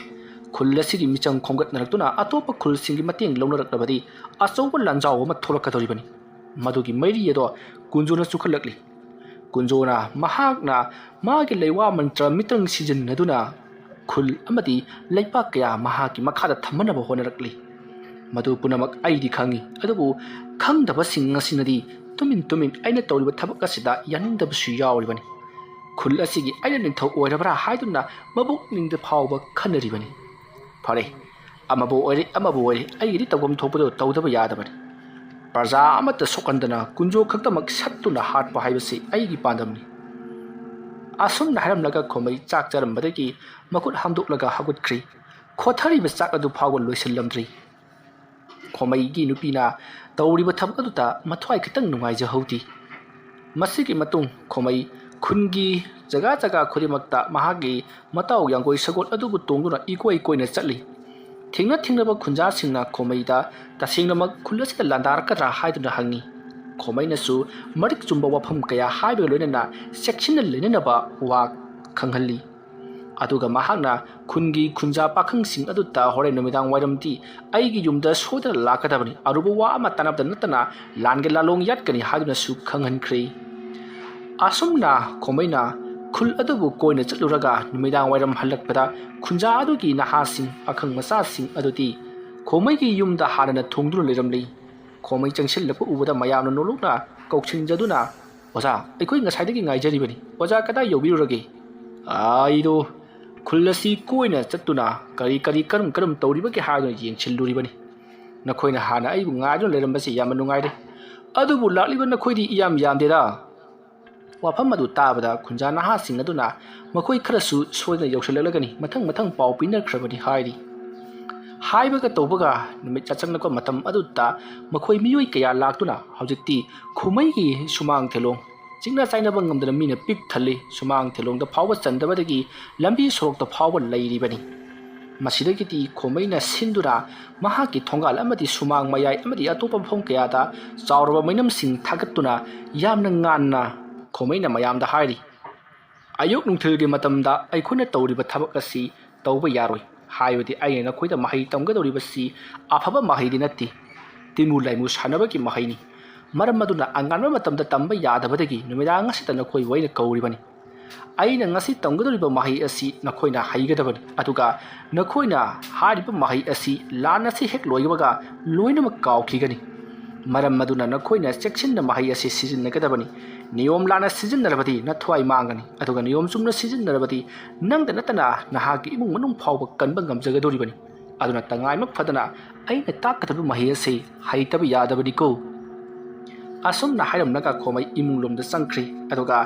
ꯈꯨꯜ ꯑꯁꯤꯒꯤ ꯃꯤꯆꯪ ꯈꯣꯝꯒꯠꯅꯔꯛꯇꯨꯅ ꯑꯇꯣꯞꯄ ꯈꯨꯜꯁꯤꯡꯒꯤ ꯃꯇꯦꯡ ꯂꯧꯅꯔꯛꯂꯕꯗꯤ ꯑꯆꯧꯕ ꯂꯥꯟꯖꯥꯎ ꯑꯃ ꯊꯣꯛꯂꯛꯀꯗꯧꯔꯤꯕꯅꯤ꯫ ꯃꯗꯨꯒꯤ ꯃꯩꯔꯤ ꯑꯗꯣ ꯀꯨꯟꯖꯣꯅ ꯆꯨꯈꯠꯂꯛꯂꯤ꯫ ꯀꯨꯟꯖꯣꯅ ꯃꯍꯥꯛꯅ ꯃꯥꯒꯤ ꯂꯩꯋꯥ ꯃꯟꯇ꯭ꯔ ꯃꯤꯇꯪ ꯁꯤꯖꯤꯟꯅꯗꯨꯅ ꯈꯨꯜ ꯑꯃꯗꯤ ꯂꯩꯄꯥꯛ ꯀꯌꯥ ꯃꯍꯥꯛꯀꯤ ꯃꯈꯥꯗ ꯊꯝꯍꯟꯅꯕ ꯍꯣꯠꯅꯔꯛꯂꯤ꯫ ꯃꯗꯨ ꯄꯨꯝꯅꯃꯛ ꯑꯩꯗꯤ ꯈꯪꯏ, ꯑꯗꯨꯕꯨ ꯈꯪꯗꯕꯁꯤꯡ ꯑꯁꯤꯅꯗꯤ ꯇꯨꯃꯤꯟ ꯇꯨꯃꯤꯟ ꯑꯩꯅ ꯇꯧꯔꯤꯕ ꯊꯕꯛ ꯑꯁꯤꯗ ꯌꯥꯅꯤꯡꯗꯕꯁꯨ ꯌꯥꯎꯔꯤꯕꯅꯤ꯫ ꯈꯨꯜ ꯑꯁꯤꯒꯤ ꯑꯩꯅ ꯅꯤꯡꯊꯧ ꯑꯣꯏꯔꯕ꯭ꯔꯥ ꯍꯥꯏꯗꯨꯅ ꯃꯕꯨꯛꯅꯤꯡꯗ ꯐꯥꯎꯕ ꯈꯟꯅꯔꯤꯕꯅꯤ꯫ ꯐꯔꯦ, ꯑꯃꯕꯨ ꯑꯣꯏꯔꯦ, ꯑꯃꯕꯨ ꯑꯣꯏꯔꯦ, ꯑꯩꯒꯤꯗꯤ ꯇꯧꯐꯝ ꯊꯣꯛꯄꯗꯨ ꯇꯧꯗꯕ ꯌꯥꯗꯕꯅꯤ꯫ ꯄ꯭ꯔꯖꯥ ꯑꯃꯠꯇ ꯁꯣꯛꯍꯟꯗꯅ ꯀꯨꯟꯖꯣ ꯈꯛꯇꯃꯛ ꯁꯠꯇꯨꯅ ꯍꯥꯠꯄ ꯍꯥꯏꯕꯁꯤ ꯑꯩꯒꯤ ꯄꯥꯟꯗꯝꯅꯤ꯫ ꯑꯁꯨꯝꯅ ꯍꯥꯏꯔꯝꯂꯒ ꯈꯣꯃꯩ ꯆꯥꯛ ꯆꯥꯔꯝꯕꯗꯒꯤ ꯃꯈꯨꯠ ꯍꯥꯝꯗꯣꯛꯂꯒ ꯍꯧꯒꯠꯈ꯭ꯔꯤ꯫ ꯈꯣꯊꯔꯤꯕ ꯆꯥꯛ ꯑꯗꯨ ꯐꯥꯎꯕ ꯂꯣꯏꯁꯤꯜꯂꯝꯗ꯭ꯔꯤ꯫ ꯈꯣꯃꯩꯒꯤ ꯅꯨꯄꯤꯅ ꯇꯧꯔꯤꯕ ꯊꯕꯛ ꯑꯗꯨꯗ ꯃꯊ꯭ꯋꯥꯏ ꯈꯤꯇꯪ ꯅꯨꯡꯉꯥꯏꯖꯍꯧꯗꯦ꯫ ꯃꯁꯤꯒꯤ ꯃꯇꯨꯡ ꯈꯣꯃꯩ ꯈꯨꯟꯒꯤ ꯖꯒꯥ ꯖꯒꯥ ꯈꯨꯗꯤꯡꯃꯛꯇ ꯃꯍꯥꯛꯀꯤ ꯃꯇꯥꯎ ꯌꯥꯡꯒꯣꯏ ꯁꯒꯣꯜ ꯑꯗꯨꯕꯨ ꯇꯣꯡꯗꯨꯅ ꯏꯀꯣꯏ ꯀꯣꯏꯅ ꯆꯠꯂꯤ꯫ ꯊꯦꯡꯅ ꯊꯦꯡꯅꯕ ꯈꯨꯟꯖꯥꯁꯤꯡꯅ ꯈꯣꯃꯩꯗ ꯇꯁꯦꯡꯅꯃꯛ ꯈꯨꯜ ꯑꯁꯤꯗ ꯂꯥꯟꯗꯥꯔꯛꯀꯗ꯭ꯔꯥ ꯍꯥꯏꯗꯨꯅ ꯍꯪꯉꯤ꯫ ꯈꯣꯃꯩꯅꯁꯨ ꯃꯔꯤꯛ ꯆꯨꯝꯕ ꯋꯥꯐꯝ ꯀꯌꯥ ꯍꯥꯏꯕꯒ ꯂꯣꯏꯅꯅ ꯆꯦꯛꯁꯤꯟꯅ ꯂꯩꯅꯅꯕ ꯋꯥ ꯈꯪꯍꯜꯂꯤ꯫ ꯑꯗꯨꯒ ꯃꯍꯥꯛꯅ ꯈꯨꯟꯒꯤ ꯈꯨꯟꯖꯥ ꯄꯥꯈꯪꯁꯤꯡ ꯑꯗꯨꯗ ꯍꯣꯔꯦꯟ ꯅꯨꯃꯤꯗꯥꯡ ꯋꯥꯏꯔꯝꯗꯤ ꯑꯩꯒꯤ ꯌꯨꯝꯗ ꯁꯣꯏꯗꯅ ꯂꯥꯛꯀꯗꯕꯅꯤ, ꯑꯔꯨꯕ ꯋꯥ ꯑꯃ ꯇꯥꯟꯅꯕꯗ ꯅꯠꯇꯅ ꯂꯥꯟꯒ ꯂꯥꯂꯣꯡ ꯌꯥꯠꯀꯅꯤ ꯍꯥꯏꯗꯨꯅꯁꯨ ꯈꯪꯍꯟꯈ꯭ꯔꯦ꯫ ꯑꯁꯨꯝꯅ ꯈꯣꯃꯩꯅ ꯈꯨꯜ ꯑꯗꯨꯕꯨ ꯀꯣꯏꯅ ꯆꯠꯂꯨꯔꯒ ꯅꯨꯃꯤꯗꯥꯡ ꯋꯥꯏꯔꯝ ꯍꯜꯂꯛꯄꯗ ꯈꯨꯟꯖꯥ ꯑꯗꯨꯒꯤ ꯅꯍꯥꯁꯤꯡ, ꯄꯥꯈꯪ ꯃꯆꯥꯁꯤꯡ ꯑꯗꯨꯗꯤ ꯈꯣꯃꯩꯒꯤ ꯌꯨꯝꯗ ꯍꯥꯟꯅꯅ ꯊꯨꯡꯗꯨꯅ ꯂꯩꯔꯝꯂꯤ꯫ ꯈꯣꯃꯩ ꯆꯪꯁꯤꯜꯂꯛꯄ ꯎꯕꯗ ꯃꯌꯥꯝꯅ ꯅꯣꯂꯨꯛꯅ ꯀꯧꯁꯤꯟꯖꯗꯨꯅ, "ꯑꯣꯖꯥ, ꯑꯩꯈꯣꯏ ꯉꯁꯥꯏꯗꯒꯤ ꯉꯥꯏꯖꯔꯤꯕꯅꯤ꯫ ꯑꯣꯖꯥ ꯀꯗꯥꯏ ꯌꯧꯕꯤꯔꯨꯔꯒꯦ?" "ꯑꯩꯗꯣ ꯈꯨꯜ ꯑꯁꯤ ꯀꯣꯏꯅ ꯆꯠꯇꯨꯅ ꯀꯔꯤ ꯀꯔꯤ ꯀꯔꯝ ꯀꯔꯝ ꯇꯧꯔꯤꯕꯒꯦ ꯍꯥꯏꯗꯨꯅ ꯌꯦꯡꯁꯤꯜꯂꯨꯔꯤꯕꯅꯤ꯫ ꯅꯈꯣꯏꯅ ꯍꯥꯟꯅ ꯑꯩꯕꯨ ꯉꯥꯏꯗꯨꯅ ꯂꯩꯔꯝꯕꯁꯤ ꯌꯥꯝꯅ ꯅꯨꯡꯉꯥꯏꯔꯦ꯫ ꯑꯗꯨꯕꯨ ꯂꯥꯛꯂꯤꯕ ꯅꯈꯣꯏꯗꯤ ꯏꯌꯥꯝ ꯌꯥꯝꯗꯦꯗ꯫" ꯋꯥꯐꯝ ꯑꯗꯨ ꯇꯥꯕꯗ ꯈꯨꯟꯖꯥ ꯅꯍꯥꯁꯤꯡ ꯑꯗꯨꯅ ꯃꯈꯣꯏ ꯈꯔꯁꯨ ꯁꯣꯏꯗꯅ ꯌꯧꯁꯤꯜꯂꯛꯂꯒꯅꯤ, ꯃꯊꯪ ꯃꯊꯪ ꯄꯥꯎ ꯄꯤꯅꯈ꯭ꯔꯕꯅꯤ ꯍꯥꯏꯔꯤ꯫ ꯍꯥꯏꯕꯒ ꯇꯧꯕꯒ ꯅꯨꯃꯤꯠ ꯌꯥꯆꯪꯂꯛꯄ ꯃꯇꯝ ꯑꯗꯨꯗ ꯃꯈꯣꯏ ꯃꯤꯑꯣꯏ ꯀꯌꯥ ꯂꯥꯛꯇꯨꯅ ꯍꯧꯖꯤꯛꯇꯤ ꯈꯨꯃꯩꯒꯤ ꯁꯨꯃꯥꯡ ꯊꯦꯂꯣꯡ ꯆꯤꯛꯅ ꯆꯥꯏꯅꯕ ꯉꯝꯗꯅ ꯃꯤꯅ ꯄꯤꯛ ꯊꯜꯂꯤ꯫ ꯁꯨꯃꯥꯡ ꯊꯦꯂꯣꯡꯗ ꯐꯥꯎꯕ ꯆꯟꯗꯕꯗꯒꯤ ꯂꯝꯕꯤ ꯁꯣꯔꯣꯛꯇ ꯐꯥꯎꯕ ꯂꯩꯔꯤꯕꯅꯤ꯫ ꯃꯁꯤꯗꯒꯤꯗꯤ ꯈꯣꯃꯩꯅ ꯁꯤꯟꯗꯨꯅ ꯃꯍꯥꯛꯀꯤ ꯊꯣꯡꯒꯥꯜ ꯑꯃꯗꯤ ꯁꯨꯃꯥꯡ ꯃꯌꯥꯏ ꯑꯃꯗꯤ ꯑꯇꯣꯞꯄ ꯃꯐꯝ ꯀꯌꯥꯗ ꯆꯥꯎꯔꯕ ꯃꯩꯅꯝꯁꯤꯡ ꯊꯥꯒꯠꯇꯨꯅ ꯌꯥꯝꯅ ꯉꯥꯟꯅ ꯈꯣꯃꯩꯅ ꯃꯌꯥꯝꯗ ꯍꯥꯏꯔꯤ, "ꯑꯌꯨꯛ ꯅꯨꯡꯊꯤꯜꯒꯤ ꯃꯇꯝꯗ ꯑꯩꯈꯣꯏꯅ ꯇꯧꯔꯤꯕ ꯊꯕꯛ ꯑꯁꯤ ꯇꯧꯕ ꯌꯥꯔꯣꯏ, ꯍꯥꯏꯕꯗꯤ ꯑꯩꯅ ꯅꯈꯣꯏꯗ ꯃꯍꯩ ꯇꯝꯒꯗꯧꯔꯤꯕꯁꯤ ꯑꯐꯕ ꯃꯍꯩꯗꯤ ꯅꯠꯇꯦ, ꯇꯤꯟꯃꯨ ꯂꯥꯏꯃꯨ ꯁꯥꯟꯅꯕꯒꯤ ꯃꯍꯩꯅꯤ꯫ ꯃꯔꯝ ꯑꯗꯨꯅ ꯑꯉꯥꯟꯕ ꯃꯇꯝꯗ ꯇꯝꯕ ꯌꯥꯗꯕꯗꯒꯤ ꯅꯨꯃꯤꯗꯥꯡ ꯑꯁꯤꯗ ꯅꯈꯣꯏꯕꯨ ꯑꯩꯅ ꯀꯧꯔꯤꯕꯅꯤ꯫ ꯑꯩꯅ ꯉꯁꯤ ꯇꯝꯒꯗꯧꯔꯤꯕ ꯃꯍꯩ ꯑꯁꯤ ꯅꯈꯣꯏꯅ ꯍꯩꯒꯗꯕꯅꯤ, ꯑꯗꯨꯒ ꯅꯈꯣꯏꯅ ꯍꯥꯏꯔꯤꯕ ꯃꯍꯩ ꯑꯁꯤ ꯂꯥꯟ ꯑꯁꯤ ꯍꯦꯛ ꯂꯣꯏꯕꯒ ꯂꯣꯏꯅꯃꯛ ꯀꯥꯎꯈꯤꯒꯅꯤ꯫ ꯃꯔꯝ ꯑꯗꯨꯅ ꯅꯈꯣꯏꯅ ꯆꯦꯛꯁꯤꯟꯅ ꯃꯍꯩ ꯑꯁꯤ ꯁꯤꯖꯤꯟꯅꯒꯗꯕꯅꯤ꯫ ꯅꯤꯌꯣꯝ ꯂꯥꯟꯅ ꯁꯤꯖꯤꯟꯅꯔꯕꯗꯤ ꯅꯊ꯭ꯋꯥꯏ ꯃꯥꯡꯒꯅꯤ, ꯑꯗꯨꯒ ꯅꯤꯌꯣꯝ ꯆꯨꯝꯅ ꯁꯤꯖꯤꯟꯅꯔꯕꯗꯤ ꯅꯪꯗ ꯅꯠꯇꯅ ꯅꯍꯥꯛꯀꯤ ꯏꯃꯨꯡ ꯃꯅꯨꯡ ꯐꯥꯎꯕ ꯀꯟꯕ ꯉꯝꯖꯒꯗꯧꯔꯤꯕꯅꯤ꯫ ꯑꯗꯨꯅ ꯇꯉꯥꯏꯃꯛ ꯐꯗꯅ ꯑꯩꯅ ꯇꯥꯛꯀꯗꯕ ꯃꯍꯩ ꯑꯁꯤ ꯍꯩꯇꯕ ꯌꯥꯗꯕꯅꯤꯀꯣ꯫ ꯑꯁꯨꯝꯅ ꯍꯥꯏꯔꯝꯂꯒ ꯈꯣꯃꯩ ꯏꯃꯨꯡ ꯂꯣꯝꯗ ꯆꯪꯈ꯭ꯔꯦ꯫ ꯑꯗꯨꯒ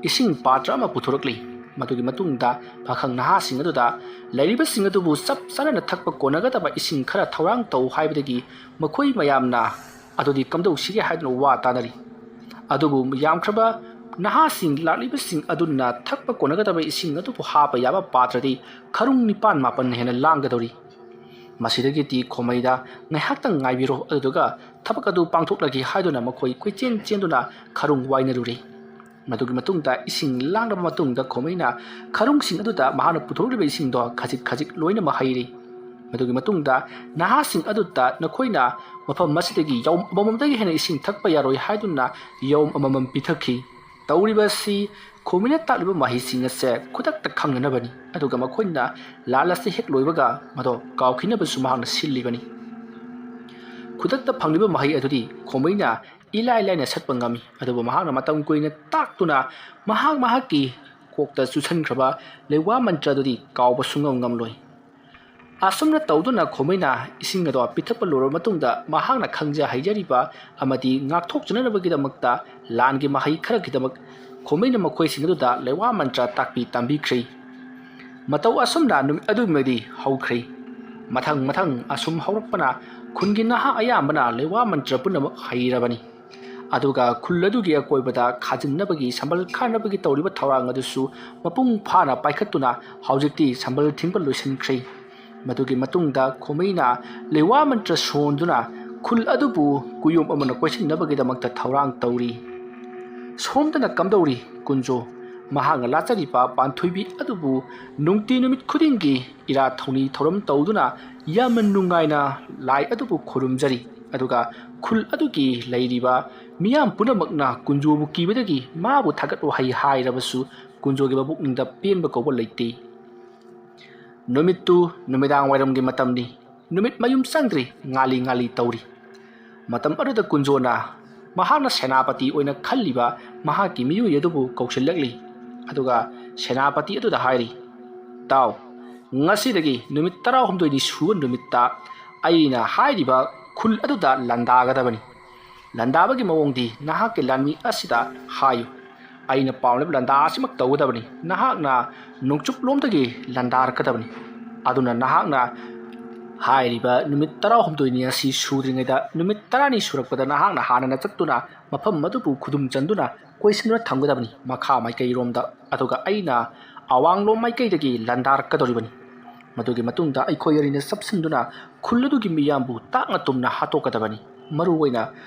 ꯏꯁꯤꯡ ꯄꯥꯇ꯭ꯔ ꯑꯃ ꯄꯨꯊꯣꯔꯛꯂꯤ꯫ ꯃꯗꯨꯒꯤ ꯃꯇꯨꯡꯗ ꯄꯥꯈꯪ ꯅꯍꯥꯁꯤꯡ ꯑꯗꯨꯗ ꯂꯩꯔꯤꯕꯁꯤꯡ ꯑꯗꯨꯕꯨ ꯆꯞ ꯆꯥꯅꯅ ꯊꯛꯄ ꯀꯣꯟꯅꯒꯗꯕ ꯏꯁꯤꯡ ꯈꯔ ꯊꯧꯔꯥꯡ ꯇꯧ ꯍꯥꯏꯕꯗꯒꯤ ꯃꯈꯣꯏ ꯃꯌꯥꯝꯅ ꯑꯗꯨꯗꯤ ꯀꯝꯗꯧꯁꯤꯒꯦ ꯍꯥꯏꯗꯨꯅ ꯋꯥ ꯇꯥꯅꯔꯤ꯫ ꯑꯗꯨꯕꯨ ꯌꯥꯝꯈ꯭ꯔꯕ ꯅꯍꯥꯁꯤꯡ ꯂꯥꯛꯂꯤꯕꯁꯤꯡ ꯑꯗꯨꯅ ꯊꯛꯄ ꯀꯣꯟꯅꯒꯗꯕ ꯏꯁꯤꯡ ꯑꯗꯨꯕꯨ ꯍꯥꯞꯄ ꯌꯥꯕ ꯄꯥꯇ꯭ꯔꯗꯤ ꯈꯔꯨꯡ ꯅꯤꯄꯥꯟ ꯃꯥꯄꯟ ꯍꯦꯟꯅ ꯂꯥꯡꯒꯗꯧꯔꯤ꯫ ꯃꯁꯤꯗꯒꯤꯗꯤ ꯈꯣꯃꯩꯗ "ꯉꯥꯏꯍꯥꯛꯇꯪ ꯉꯥꯏꯕꯤꯔꯣ, ꯑꯗꯨꯗꯨꯒ ꯊꯕꯛ ꯑꯗꯨ ꯄꯥꯡꯊꯣꯛꯂꯒꯦ" ꯍꯥꯏꯗꯨꯅ ꯃꯈꯣꯏ ꯀꯣꯏꯆꯦꯟ ꯆꯦꯟꯗꯨꯅ ꯈꯔꯨꯡ ꯋꯥꯏꯅꯔꯨꯔꯦ꯫ ꯃꯗꯨꯒꯤ ꯃꯇꯨꯡꯗ ꯏꯁꯤꯡ ꯂꯥꯡꯂꯕ ꯃꯇꯨꯡꯗ ꯈꯣꯃꯩꯅ ꯈꯔꯨꯡꯁꯤꯡ ꯑꯗꯨꯗ ꯃꯍꯥꯛꯅ ꯄꯨꯊꯣꯔꯛꯂꯤꯕ ꯏꯁꯤꯡꯗꯣ ꯈꯖꯤꯛ ꯈꯖꯤꯛ ꯂꯣꯏꯅꯃꯛ ꯍꯩꯔꯦ꯫ ꯃꯗꯨꯒꯤ ꯃꯇꯨꯡꯗ ꯅꯍꯥꯁꯤꯡ ꯑꯗꯨꯗ ꯅꯈꯣꯏꯅ ꯃꯐꯝ ꯑꯁꯤꯗꯒꯤ ꯌꯥꯎꯝ ꯑꯃꯃꯝꯗꯒꯤ ꯍꯦꯟꯅ ꯏꯁꯤꯡ ꯊꯛꯄ ꯌꯥꯔꯣꯏ ꯍꯥꯏꯗꯨꯅ ꯌꯥꯎꯝ ꯑꯃꯃꯝ ꯄꯤꯊꯛꯈꯤ꯫ ꯇꯧꯔꯤꯕ ꯑꯁꯤ ꯈꯣꯃꯩꯅ ꯇꯥꯛꯂꯤꯕ ꯃꯍꯩꯁꯤꯡ ꯑꯁꯦ ꯈꯨꯗꯛꯇ ꯈꯪꯅꯅꯕꯅꯤ꯫ ꯑꯗꯨꯒ ꯃꯈꯣꯏꯅ ꯂꯥꯟ ꯑꯁꯤ ꯍꯦꯛ ꯂꯣꯏꯕꯒ ꯃꯗꯣ ꯀꯥꯎꯈꯤꯅꯕꯁꯨ ꯃꯍꯥꯛꯅ ꯁꯤꯜꯂꯤꯕꯅꯤ꯫ ꯈꯨꯗꯛꯇ ꯐꯪꯂꯤꯕ ꯃꯍꯩ ꯑꯗꯨꯗꯤ ꯈꯣꯃꯩꯅ ꯏꯂꯥꯏ ꯂꯥꯏꯅ ꯁꯠꯄ ꯉꯝꯃꯤ꯫ ꯑꯗꯨꯕꯨ ꯃꯍꯥꯛꯅ ꯃꯇꯝ ꯀꯨꯏꯅ ꯇꯥꯛꯇꯨꯅ ꯃꯍꯥꯛ ꯃꯍꯥꯛꯀꯤ ꯀꯣꯛꯇ ꯆꯨꯁꯟꯈ꯭ꯔꯕ ꯂꯩꯋꯥ ꯃꯟꯇ꯭ꯔ ꯑꯗꯨꯗꯤ ꯀꯥꯎꯕ ꯁꯨꯡꯉꯝ ꯉꯝꯂꯣꯏ꯫ ꯑꯁꯨꯝꯅ ꯇꯧꯗꯨꯅ ꯈꯣꯃꯩꯅ ꯏꯁꯤꯡ ꯑꯗꯣ ꯄꯤꯊꯛꯄ ꯂꯣꯏꯔꯕ ꯃꯇꯨꯡꯗ ꯃꯍꯥꯛꯅ ꯈꯪꯖ ꯍꯩꯖꯔꯤꯕ ꯑꯃꯗꯤ ꯉꯥꯛꯊꯣꯛꯆꯅꯅꯕꯒꯤꯗꯃꯛꯇ ꯂꯥꯟꯒꯤ ꯃꯍꯩ ꯈꯔꯒꯤꯗꯃꯛ ꯈꯣꯃꯩꯅ ꯃꯈꯣꯏꯁꯤꯡ ꯑꯗꯨꯗ ꯂꯩꯋꯥ ꯃꯟꯇ꯭ꯔ ꯇꯥꯛꯄꯤ ꯇꯝꯕꯤꯈ꯭ꯔꯦ꯫ ꯃꯇꯧ ꯑꯁꯨꯝꯅ ꯅꯨꯃꯤꯠ ꯑꯗꯨꯃꯗꯤ ꯍꯧꯈ꯭ꯔꯦ꯫ ꯃꯊꯪ ꯃꯊꯪ ꯑꯁꯨꯝ ꯍꯧꯔꯛꯄꯅ ꯈꯨꯟꯒꯤ ꯅꯍꯥ ꯑꯌꯥꯝꯕꯅ ꯂꯩꯋꯥ ꯃꯟꯇ꯭ꯔ ꯄꯨꯝꯅꯃꯛ ꯍꯩꯔꯕꯅꯤ꯫ ꯑꯗꯨꯒ ꯈꯨꯜ ꯑꯗꯨꯒꯤ ꯑꯀꯣꯏꯕꯗ ꯈꯥꯖꯤꯟꯅꯕꯒꯤ, ꯁꯝꯕꯜ ꯈꯥꯅꯕꯒꯤ ꯇꯧꯔꯤꯕ ꯊꯧꯔꯥꯡ ꯑꯗꯨꯁꯨ ꯃꯄꯨꯡ ꯐꯥꯅ ꯄꯥꯏꯈꯠꯇꯨꯅ ꯍꯧꯖꯤꯛꯇꯤ ꯁꯝꯕꯜ ꯊꯤꯡꯕ ꯂꯣꯏꯁꯤꯟꯈ꯭ꯔꯦ꯫ ꯃꯗꯨꯒꯤ ꯃꯇꯨꯡꯗ ꯈꯣꯃꯩꯅ ꯂꯩꯋꯥ ꯃꯟꯇ꯭ꯔ ꯁꯣꯟꯗꯨꯅ ꯈꯨꯜ ꯑꯗꯨꯕꯨ ꯀꯨꯌꯣꯝ ꯑꯃꯅ ꯀꯣꯏꯁꯤꯟꯅꯕꯒꯤꯗꯃꯛꯇ ꯊꯧꯔꯥꯡ ꯇꯧꯔꯤ꯫ ꯁꯣꯝꯗꯅ ꯀꯝꯗꯧꯔꯤ ꯀꯨꯟꯖꯣ? ꯃꯍꯥꯛꯅ ꯂꯥꯠꯆꯔꯤꯕ ꯄꯥꯟꯊꯣꯏꯕꯤ ꯑꯗꯨꯕꯨ ꯅꯨꯡꯇꯤ ꯅꯨꯃꯤꯠ ꯈꯨꯗꯤꯡꯒꯤ ꯏꯔꯥꯠ ꯊꯧꯅꯤ ꯊꯧꯔꯝ ꯇꯧꯗꯨꯅ ꯌꯥꯝꯅ ꯅꯨꯡꯉꯥꯏꯅ ꯂꯥꯏ ꯑꯗꯨꯕꯨ ꯈꯨꯔꯨꯝꯖꯔꯤ꯫ ꯑꯗꯨꯒ ꯈꯨꯜ ꯑꯗꯨꯒꯤ ꯂꯩꯔꯤꯕ ꯃꯤꯌꯥꯝ ꯄꯨꯝꯅꯃꯛꯅ ꯀꯨꯟꯖꯣꯕꯨ ꯀꯤꯕꯗꯒꯤ ꯃꯥꯕꯨ ꯊꯥꯒꯠ ꯋꯥꯍꯩ ꯍꯥꯏꯔꯕꯁꯨ ꯀꯨꯟꯖꯣꯒꯤ ꯃꯄꯨꯛꯅꯤꯡꯗ ꯄꯦꯟꯕ ꯀꯧꯕ ꯂꯩꯇꯦ꯫ ꯅꯨꯃꯤꯠꯇꯨ ꯅꯨꯃꯤꯗꯥꯡ ꯋꯥꯏꯔꯝꯒꯤ ꯃꯇꯝꯅꯤ꯫ ꯅꯨꯃꯤꯠ ꯃꯌꯨꯝ ꯆꯪꯗ꯭ꯔꯤ, ꯉꯥꯜꯂꯤ ꯉꯥꯜꯂꯤ ꯇꯧꯔꯤ꯫ ꯃꯇꯝ ꯑꯗꯨꯗ ꯀꯨꯟꯖꯣꯅ ꯃꯍꯥꯛꯅ ꯁꯦꯅꯥꯄꯇꯤ ꯑꯣꯏꯅ ꯈꯜꯂꯤꯕ ꯃꯍꯥꯛꯀꯤ ꯃꯤꯑꯣꯏ ꯑꯗꯨꯕꯨ ꯀꯧꯁꯤꯜꯂꯛꯂꯤ꯫ ꯑꯗꯨꯒ ꯁꯦꯅꯥꯄꯇꯤ ꯑꯗꯨꯗ ꯍꯥꯏꯔꯤ, "ꯇꯥꯎ, ꯉꯁꯤꯗꯒꯤ ꯅꯨꯃꯤꯠ ꯇꯔꯥꯍꯨꯝꯗꯣꯏꯅꯤ ꯁꯨꯕ ꯅꯨꯃꯤꯠꯇ ꯑꯩꯅ ꯍꯥꯏꯔꯤꯕ ꯈꯨꯜ ꯑꯗꯨꯗ ꯂꯥꯟꯗꯥꯒꯗꯕꯅꯤ꯫ ꯂꯥꯟꯗꯥꯕꯒꯤ ꯃꯑꯣꯡꯗꯤ ꯅꯍꯥꯛꯀꯤ ꯂꯥꯟꯃꯤ ꯑꯁꯤꯗ ꯍꯥꯏꯌꯨ, ꯑꯩꯅ ꯄꯥꯝꯂꯤꯕ ꯂꯥꯟꯗꯥ ꯑꯁꯤꯃꯛ ꯇꯧꯒꯗꯕꯅꯤ꯫ ꯅꯍꯥꯛꯅ ꯅꯣꯡꯆꯨꯞꯂꯣꯝꯗꯒꯤ ꯂꯥꯟꯗꯥꯔꯛꯀꯗꯕꯅꯤ꯫ ꯑꯗꯨꯅ ꯅꯍꯥꯛꯅ ꯍꯥꯏꯔꯤꯕ ꯅꯨꯃꯤꯠ ꯇꯔꯥꯍꯨꯝꯗꯣꯏꯅꯤ ꯑꯁꯤ ꯁꯨꯗ꯭ꯔꯤꯉꯩꯗ, ꯅꯨꯃꯤꯠ ꯇꯔꯥꯅꯤ ꯁꯨꯔꯛꯄꯗ ꯅꯍꯥꯛꯅ ꯍꯥꯟꯅꯅ ꯆꯠꯇꯨꯅ ꯃꯐꯝ ꯑꯗꯨꯕꯨ ꯈꯨꯗꯨꯝ ꯆꯟꯗꯨꯅ ꯀꯣꯏꯁꯤꯟꯗꯨꯅ ꯊꯝꯒꯗꯕꯅꯤ, ꯃꯈꯥ ꯃꯥꯏꯀꯩꯔꯣꯝꯗ꯫ ꯑꯗꯨꯒ ꯑꯩꯅ ꯑꯋꯥꯡꯂꯣꯝ ꯃꯥꯏꯀꯩꯗꯒꯤ ꯂꯥꯟꯗꯥꯔꯛꯀꯗꯧꯔꯤꯕꯅꯤ꯫ ꯃꯗꯨꯒꯤ ꯃꯇꯨꯡꯗ ꯑꯩꯈꯣꯏ ꯑꯅꯤꯅ ꯆꯞꯁꯤꯟꯗꯨꯅ ꯈꯨꯜ ꯑꯗꯨꯒꯤ ꯃꯤꯌꯥꯝꯕꯨ ꯇꯥꯛꯅ ꯇꯨꯝꯅ ꯍꯥꯠꯇꯣꯛꯀꯗꯕꯅꯤ꯫ ꯃꯔꯨ ꯑꯣꯏꯅ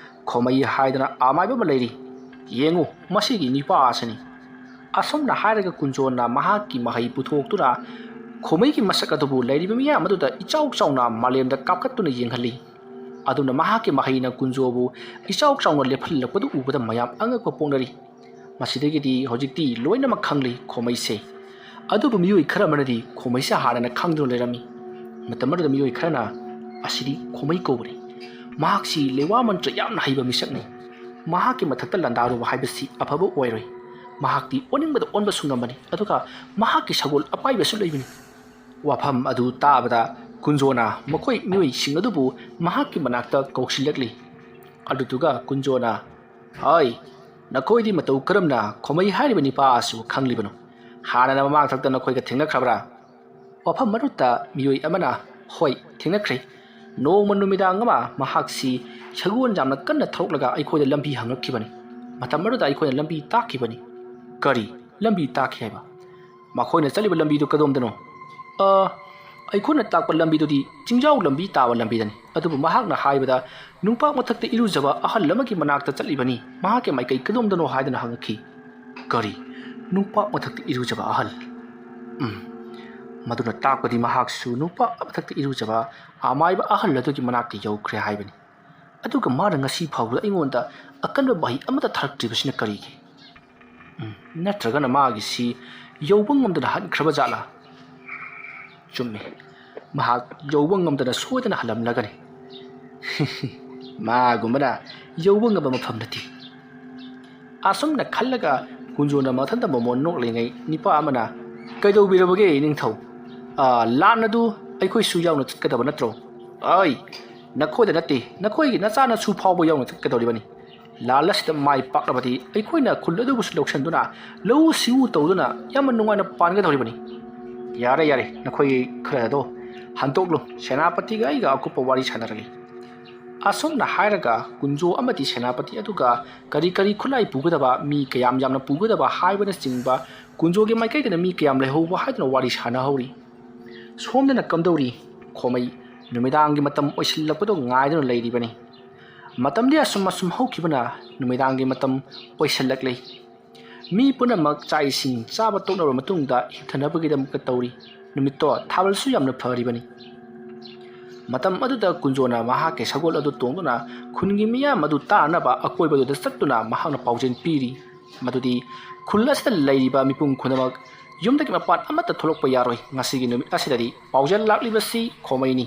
ꯈꯣꯃꯩ ꯍꯥꯏꯗꯅ ꯑꯃꯥꯏꯕ ꯑꯃ ꯂꯩꯔꯤ꯫ ꯌꯦꯡꯉꯨ, ꯃꯁꯤꯒꯤ ꯅꯤꯄꯥ ꯑꯁꯤꯅꯤ꯫ ꯑꯁꯨꯝꯅ ꯍꯥꯏꯔꯒ ꯀꯨꯟꯖꯣꯅ ꯃꯍꯥꯛꯀꯤ ꯃꯍꯩ ꯄꯨꯊꯣꯛꯇꯨꯅ ꯈꯣꯃꯩꯒꯤ ꯃꯁꯛ ꯑꯗꯨꯕꯨ ꯂꯩꯔꯤꯕ ꯃꯤꯌꯥꯝ ꯑꯗꯨꯗ ꯏꯆꯥꯎ ꯆꯥꯎꯅ ꯃꯥꯂꯦꯝꯗ ꯀꯥꯞꯈꯠꯇꯨꯅ ꯌꯦꯡꯍꯜꯂꯤ꯫ ꯑꯗꯨꯅ ꯃꯍꯥꯛꯀꯤ ꯃꯍꯩꯅ ꯀꯨꯟꯖꯣꯕꯨ ꯏꯆꯥꯎ ꯆꯥꯎꯅ ꯂꯦꯞꯍꯜꯂꯛꯄꯗꯨ ꯎꯕꯗ ꯃꯌꯥꯝ ꯑꯉꯛꯄ ꯄꯣꯛꯅꯔꯤ꯫ ꯃꯁꯤꯗꯒꯤꯗꯤ ꯍꯧꯖꯤꯛꯇꯤ ꯂꯣꯏꯅꯃꯛ ꯈꯪꯂꯤ ꯈꯣꯃꯩꯁꯦ꯫ ꯑꯗꯨꯕꯨ ꯃꯤꯑꯣꯏ ꯈꯔ ꯑꯃꯅꯗꯤ ꯈꯣꯃꯩꯁꯦ ꯍꯥꯟꯅꯅ ꯈꯪꯗꯨꯅ ꯂꯩꯔꯝꯃꯤ꯫ ꯃꯇꯝ ꯑꯗꯨꯗ ꯃꯤꯑꯣꯏ ꯈꯔꯅ, "ꯑꯁꯤꯗꯤ ꯈꯣꯃꯩ ꯀꯧꯕꯅꯤ꯫ ꯃꯍꯥꯛꯁꯤ ꯂꯩꯋꯥ ꯃꯟꯇ꯭ꯔ ꯌꯥꯝꯅ ꯍꯩꯕ ꯃꯤꯁꯛꯅꯤ꯫ ꯃꯍꯥꯛꯀꯤ ꯃꯊꯛꯇ ꯂꯥꯟꯗꯥꯔꯨꯕ ꯍꯥꯏꯕꯁꯤ ꯑꯐꯕ ꯑꯣꯏꯔꯣꯏ꯫ ꯃꯍꯥꯛꯇꯤ ꯑꯣꯟꯅꯤꯡꯕꯗ ꯑꯣꯟꯕꯁꯨ ꯉꯝꯕꯅꯤ, ꯑꯗꯨꯒ ꯃꯍꯥꯛꯀꯤ ꯁꯒꯣꯜ ꯑꯄꯥꯏꯕꯁꯨ ꯂꯩꯕꯅꯤ꯫" ꯋꯥꯐꯝ ꯑꯗꯨ ꯇꯥꯕꯗ ꯀꯨꯟꯖꯣꯅ ꯃꯈꯣꯏ ꯃꯤꯑꯣꯏꯁꯤꯡ ꯑꯗꯨꯕꯨ ꯃꯍꯥꯛꯀꯤ ꯃꯅꯥꯛꯇ ꯀꯧꯁꯤꯜꯂꯛꯂꯤ꯫ ꯑꯗꯨꯗꯨꯒ ꯀꯨꯟꯖꯣꯅ, "ꯍꯣꯏ, ꯅꯈꯣꯏꯗꯤ ꯃꯇꯧ ꯀꯔꯝꯅ ꯈꯣꯃꯩ ꯍꯥꯏꯔꯤꯕ ꯅꯤꯄꯥ ꯑꯁꯤꯕꯨ ꯈꯪꯂꯤꯕꯅꯣ? ꯍꯥꯟꯅꯅ ꯃꯃꯥꯡ ꯊꯛꯇ ꯅꯈꯣꯏꯒ ꯊꯦꯡꯅꯈ꯭ꯔꯕ꯭ꯔꯥ?" ꯋꯥꯐꯝ ꯑꯗꯨꯗ ꯃꯤꯑꯣꯏ ꯑꯃꯅ, "ꯍꯣꯏ, ꯊꯦꯡꯅꯈ꯭ꯔꯦ꯫ ꯅꯣꯡꯃ ꯅꯨꯃꯤꯗꯥꯡ ꯑꯃ ꯃꯍꯥꯛꯁꯤ ꯁꯒꯣꯜ ꯌꯥꯝꯅ ꯀꯟꯅ ꯊꯧꯔꯛꯂꯒ ꯑꯩꯈꯣꯏꯗ ꯂꯝꯕꯤ ꯍꯪꯉꯛꯈꯤꯕꯅꯤ꯫ ꯃꯇꯝ ꯑꯗꯨꯗ ꯑꯩꯈꯣꯏꯅ ꯂꯝꯕꯤ ꯇꯥꯛꯈꯤꯕꯅꯤ꯫" "ꯀꯔꯤ ꯂꯝꯕꯤ ꯇꯥꯛꯈꯤ ꯍꯥꯏꯕ? ꯃꯈꯣꯏꯅ ꯆꯠꯂꯤꯕ ꯂꯝꯕꯤꯗꯨ ꯀꯗꯣꯝꯗꯅꯣ?" "ꯑ, ꯑꯩꯈꯣꯏꯅ ꯇꯥꯛꯄ ꯂꯝꯕꯤꯗꯨꯗꯤ ꯆꯤꯡꯖꯥꯎ ꯂꯝꯕꯤ ꯇꯥꯕ ꯂꯝꯕꯤꯗꯅꯤ꯫ ꯑꯗꯨꯕꯨ ꯃꯍꯥꯛꯅ ꯍꯥꯏꯕꯗ ꯅꯨꯡꯄꯥꯛ ꯃꯊꯛꯇ ꯏꯔꯨꯖꯕ ꯑꯍꯜ ꯑꯃꯒꯤ ꯃꯅꯥꯛꯇ ꯆꯠꯂꯤꯕꯅꯤ, ꯃꯍꯥꯛꯀꯤ ꯃꯥꯏꯀꯩ ꯀꯗꯣꯝꯗꯅꯣ ꯍꯥꯏꯗꯨꯅ ꯍꯪꯉꯛꯈꯤ꯫" "ꯀꯔꯤ? ꯅꯨꯡꯄꯥꯛ ꯃꯊꯛꯇ ꯏꯔꯨꯖꯕ ꯑꯍꯜ? ꯎꯝ, ꯃꯗꯨꯅ ꯇꯥꯛꯄꯗꯤ ꯃꯍꯥꯛꯁꯨ ꯅꯨꯡꯄꯥꯛ ꯃꯊꯛꯇ ꯏꯔꯨꯖꯕ ꯑꯃꯥꯏꯕ ꯑꯍꯜ ꯑꯗꯨꯒꯤ ꯃꯅꯥꯛꯇ ꯌꯧꯈ꯭ꯔꯦ ꯍꯥꯏꯕꯅꯤ꯫ ꯑꯗꯨꯒ ꯃꯥꯅ ꯉꯁꯤ ꯐꯥꯎꯕꯗ ꯑꯩꯉꯣꯟꯗ ꯑꯀꯟꯕ ꯃꯍꯩ ꯑꯃꯠꯇ ꯊꯥꯔꯛꯇ꯭ꯔꯤꯕꯁꯤꯅ ꯀꯔꯤꯒꯤ? ꯎꯝ, ꯅꯠꯇ꯭ꯔꯒꯅ ꯃꯥꯒꯤꯁꯤ ꯌꯧꯕ ꯉꯝꯗꯅ ꯍꯟꯈ꯭ꯔꯕ ꯖꯥꯠꯂꯥ? ꯆꯨꯝꯃꯤ, ꯃꯍꯥꯛ ꯌꯧꯕ ꯉꯝꯗꯅ ꯁꯣꯏꯗꯅ ꯍꯜꯂꯝꯂꯒꯅꯤ꯫ ꯃꯥꯒꯨꯝꯕꯅ ꯌꯧꯕ ꯉꯝꯕ ꯃꯐꯝ ꯅꯠꯇꯦ꯫ ꯑꯁꯨꯝꯅ ꯈꯜꯂꯒ ꯀꯨꯟꯖꯣꯅ ꯃꯊꯟꯇ ꯃꯣꯃꯣꯟ ꯅꯣꯛꯂꯤꯉꯩ ꯅꯤꯄꯥ ꯑꯃꯅ, "ꯀꯩꯗꯧꯕꯤꯔꯕꯒꯦ ꯏꯅꯤꯡꯊꯧ?" "ꯑꯥ, ꯂꯥꯟ ꯑꯗꯨ ꯑꯩꯈꯣꯏꯁꯨ ꯌꯥꯎꯅ ꯆꯠꯀꯗꯕ ꯅꯠꯇ꯭ꯔꯣ?" "ꯑꯩ, ꯅꯈꯣꯏꯗ ꯅꯠꯇꯦ, ꯅꯈꯣꯏꯒꯤ ꯅꯆꯥꯅꯁꯨ ꯐꯥꯎꯕ ꯌꯥꯎꯅ ꯆꯠꯀꯗꯧꯔꯤꯕꯅꯤ꯫ ꯂꯥꯟ ꯑꯁꯤꯗ ꯃꯥꯏ ꯄꯥꯛꯂꯕꯗꯤ ꯑꯩꯈꯣꯏꯅ ꯈꯨꯜ ꯑꯗꯨꯕꯨꯁꯨ ꯂꯧꯁꯤꯟꯗꯨꯅ ꯂꯧꯎ ꯁꯤꯡꯎ ꯇꯧꯗꯨꯅ ꯌꯥꯝꯅ ꯅꯨꯡꯉꯥꯏꯅ ꯄꯥꯟꯒꯗꯧꯔꯤꯕꯅꯤ꯫" "ꯌꯥꯔꯦ, ꯌꯥꯔꯦ, ꯅꯈꯣꯏ ꯈꯔ ꯑꯗꯣ ꯍꯟꯗꯣꯛꯂꯨ, ꯁꯦꯅꯥꯄꯇꯤꯒ ꯑꯩꯒ ꯑꯀꯨꯞꯄ ꯋꯥꯔꯤ ꯁꯥꯟꯅꯔꯒꯦ꯫" ꯑꯁꯨꯝꯅ ꯍꯥꯏꯔꯒ ꯀꯨꯟꯖꯣ ꯑꯃꯗꯤ ꯁꯦꯅꯥꯄꯇꯤ ꯑꯗꯨꯒ ꯀꯔꯤ ꯀꯔꯤ ꯈꯨꯠꯂꯥꯏ ꯄꯨꯒꯗꯕ, ꯃꯤ ꯀꯌꯥꯝ ꯌꯥꯝꯅ ꯄꯨꯒꯗꯕ ꯍꯥꯏꯕꯅꯆꯤꯡꯕ, ꯀꯨꯟꯖꯣꯒꯤ ꯃꯥꯏꯀꯩꯗꯅ ꯃꯤ ꯀꯌꯥꯝ ꯂꯩꯍꯧꯕ ꯍꯥꯏꯗꯨꯅ ꯋꯥꯔꯤ ꯁꯥꯟꯅꯍꯧꯔꯤ꯫ ꯁꯣꯝꯗꯅ ꯀꯝꯗꯧꯔꯤ? ꯈꯣꯃꯩ ꯅꯨꯃꯤꯗꯥꯡꯒꯤ ꯃꯇꯝ ꯑꯣꯏꯁꯤꯜꯂꯛꯄꯗꯨ ꯉꯥꯏꯗꯨꯅ ꯂꯩꯔꯤꯕꯅꯤ꯫ ꯃꯇꯝꯗꯤ ꯑꯁꯨꯝ ꯑꯁꯨꯝ ꯍꯧꯈꯤꯕꯅ ꯅꯨꯃꯤꯗꯥꯡꯒꯤ ꯃꯇꯝ ꯑꯣꯏꯁꯤꯜꯂꯛꯂꯦ꯫ ꯃꯤ ꯄꯨꯝꯅꯃꯛ ꯆꯥꯛ ꯏꯁꯤꯡ ꯆꯥꯕ ꯇꯣꯛꯅꯔꯕ ꯃꯇꯨꯡꯗ ꯍꯤꯞꯊꯅꯕꯒꯤꯗꯃꯛꯇ ꯇꯧꯔꯤ꯫ ꯅꯨꯃꯤꯠꯇꯣ ꯊꯥꯕꯜꯁꯨ ꯌꯥꯝꯅ ꯐꯔꯤꯕꯅꯤ꯫ ꯃꯇꯝ ꯑꯗꯨꯗ ꯀꯨꯟꯖꯣꯅ ꯃꯍꯥꯛꯀꯤ ꯁꯒꯣꯜ ꯑꯗꯨ ꯇꯣꯡꯗꯨꯅ ꯈꯨꯟꯒꯤ ꯃꯤꯌꯥꯝ ꯑꯗꯨ ꯇꯥꯅꯅꯕ ꯑꯀꯣꯏꯕꯗꯨꯗ ꯆꯠꯇꯨꯅ ꯃꯍꯥꯛꯅ ꯄꯥꯎꯖꯦꯜ ꯄꯤꯔꯤ꯫ ꯃꯗꯨꯗꯤ ꯈꯨꯜ ꯑꯁꯤꯗ ꯂꯩꯔꯤꯕ ꯃꯤꯄꯨꯝ ꯈꯨꯗꯤꯡꯃꯛ ꯌꯨꯝꯗꯒꯤ ꯃꯄꯥꯟ ꯑꯃꯠꯇ ꯊꯣꯛꯂꯛꯄ ꯌꯥꯔꯣꯏ꯫ ꯉꯁꯤꯒꯤ ꯅꯨꯃꯤꯠ ꯑꯁꯤꯗꯗꯤ ꯄꯥꯎꯖꯦꯜ ꯂꯥꯛꯂꯤꯕꯁꯤ ꯈꯣꯃꯩꯅꯤ꯫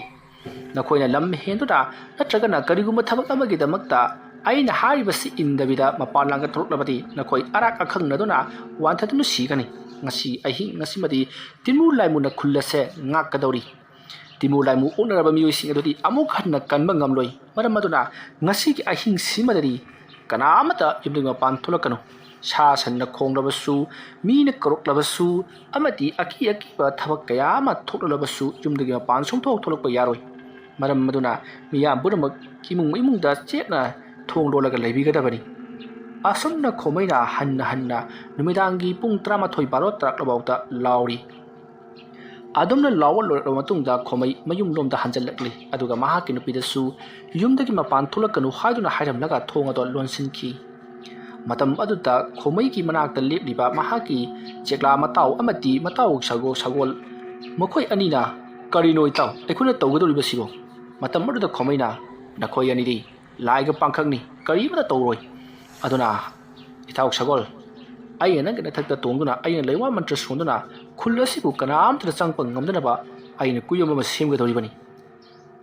ꯅꯈꯣꯏꯅ ꯂꯝ ꯍꯦꯟꯗꯨꯅ ꯅꯠꯇ꯭ꯔꯒꯅ ꯀꯔꯤꯒꯨꯝꯕ ꯊꯕꯛ ꯑꯃꯒꯤꯗꯃꯛꯇ ꯑꯩꯅ ꯍꯥꯏꯔꯤꯕꯁꯤ ꯏꯟꯗꯕꯤꯗ ꯃꯄꯥꯟ ꯂꯥꯡꯗ ꯊꯣꯛꯂꯛꯂꯕꯗꯤ ꯅꯈꯣꯏ ꯑꯔꯥꯛ ꯑꯈꯪꯅꯗꯨꯅ ꯋꯥꯟꯊꯗꯨꯅ ꯁꯤꯒꯅꯤ꯫ ꯉꯁꯤ ꯑꯍꯤꯡ ꯉꯁꯤꯃꯗꯤ ꯇꯤꯃꯨ ꯂꯥꯏꯃꯨꯅ ꯈꯨꯜ ꯑꯁꯦ ꯉꯥꯛꯀꯗꯧꯔꯤ꯫ ꯇꯤꯃꯨ ꯂꯥꯏꯃꯨ ꯑꯣꯛꯅꯔꯕ ꯃꯤꯑꯣꯏꯁꯤꯡ ꯑꯗꯨꯗꯤ ꯑꯃꯨꯛ ꯍꯟꯅ ꯀꯟꯕ ꯉꯝꯂꯣꯏ꯫ ꯃꯔꯝ ꯑꯗꯨꯅ ꯉꯁꯤꯒꯤ ꯑꯍꯤꯡꯁꯤꯃꯗꯗꯤ ꯀꯅꯥ ꯑꯃꯠꯇ ꯌꯨꯝꯗꯒꯤ ꯃꯄꯥꯟ ꯊꯣꯛꯂꯛꯀꯅꯨ꯫ ꯁꯥ ꯁꯟꯅ ꯈꯣꯡꯂꯕꯁꯨ, ꯃꯤꯅ ꯀꯧꯔꯛꯂꯕꯁꯨ, ꯑꯃꯗꯤ ꯑꯀꯤ ꯑꯀꯤꯕ ꯊꯕꯛ ꯀꯌꯥ ꯑꯃ ꯊꯣꯛꯂꯕꯁꯨ ꯌꯨꯝꯗꯒꯤ ꯃꯄꯥꯟ ꯁꯨꯡꯊꯣꯛ ꯊꯣꯛꯂꯛꯄ ꯌꯥꯔꯣꯏ꯫ ꯃꯔꯝ ꯑꯗꯨꯅ ꯃꯤꯌꯥꯝ ꯄꯨꯝꯅꯃꯛ ꯏꯃꯨꯡ ꯏꯃꯨꯡꯗ ꯆꯦꯠꯅ ꯊꯣꯡ ꯂꯣꯜꯂꯒ ꯂꯩꯕꯤꯒꯗꯕꯅꯤ꯫ ꯑꯁꯨꯝꯅ ꯈꯣꯃꯩꯅ ꯍꯟꯅ ꯍꯟꯅ ꯅꯨꯃꯤꯗꯥꯡꯒꯤ ꯄꯨꯡ ꯇꯔꯥꯃꯥꯊꯣꯏ ꯕꯥꯔꯣ ꯇꯥꯔꯛꯂꯐꯥꯎꯗ ꯂꯥꯎꯔꯤ꯫ ꯑꯗꯨꯝꯅ ꯂꯥꯎꯕ ꯂꯣꯏꯔꯛꯂꯕ ꯃꯇꯨꯡꯗ ꯈꯣꯃꯩ ꯃꯌꯨꯝꯂꯣꯝꯗ ꯍꯟꯖꯜꯂꯛꯂꯤ, ꯑꯗꯨꯒ ꯃꯍꯥꯛꯀꯤ ꯅꯨꯄꯤꯗꯁꯨ ꯌꯨꯝꯗꯒꯤ ꯃꯄꯥꯟ ꯊꯣꯛꯂꯛꯀꯅꯨ ꯍꯥꯏꯗꯨꯅ ꯍꯥꯏꯔꯝꯂꯒ ꯊꯣꯡ ꯑꯗꯨ ꯂꯣꯟꯁꯤꯟꯈꯤ꯫ ꯃꯇꯝ ꯑꯗꯨꯗ ꯈꯣꯃꯩꯒꯤ ꯃꯅꯥꯛꯇ ꯂꯦꯞꯂꯤꯕ ꯃꯍꯥꯛꯀꯤ ꯆꯦꯛꯂꯥ ꯃꯇꯥꯎ ꯑꯃꯗꯤ ꯃꯇꯥꯎ ꯁꯒꯣ-, ꯁꯒꯣꯜ, ꯃꯈꯣꯏ ꯑꯅꯤꯅ, "ꯀꯔꯤꯅꯣ ꯏꯇꯥꯎ, ꯑꯩꯈꯣꯏꯅ ꯇꯧꯒꯗꯧꯔꯤꯕꯁꯤꯕꯣ?" ꯃꯇꯝ ꯑꯗꯨꯗ ꯈꯣꯃꯩꯅ, "ꯅꯈꯣꯏ ꯑꯅꯤꯗꯤ ꯂꯥꯏꯒ ꯄꯥꯡꯈꯛꯅꯤ, ꯀꯔꯤꯃꯠꯇ ꯇꯧꯔꯣꯏ꯫ ꯑꯗꯨꯅ ꯏꯇꯥꯎ ꯁꯒꯣꯜ, ꯑꯩꯅ ꯅꯪꯒꯤ ꯅꯊꯛꯇ ꯇꯣꯡꯗꯨꯅ ꯑꯩꯅ ꯂꯩꯋꯥ ꯃꯟꯇ꯭ꯔ ꯁꯣꯟꯗꯨꯅ ꯈꯨꯜ ꯑꯁꯤꯕꯨ ꯀꯅꯥꯝꯇꯅ ꯆꯪꯕ ꯉꯝꯗꯅꯕ ꯑꯩꯅ ꯀꯨꯌꯣꯝ ꯑꯃ ꯁꯦꯝꯒꯗꯧꯔꯤꯕꯅꯤ꯫"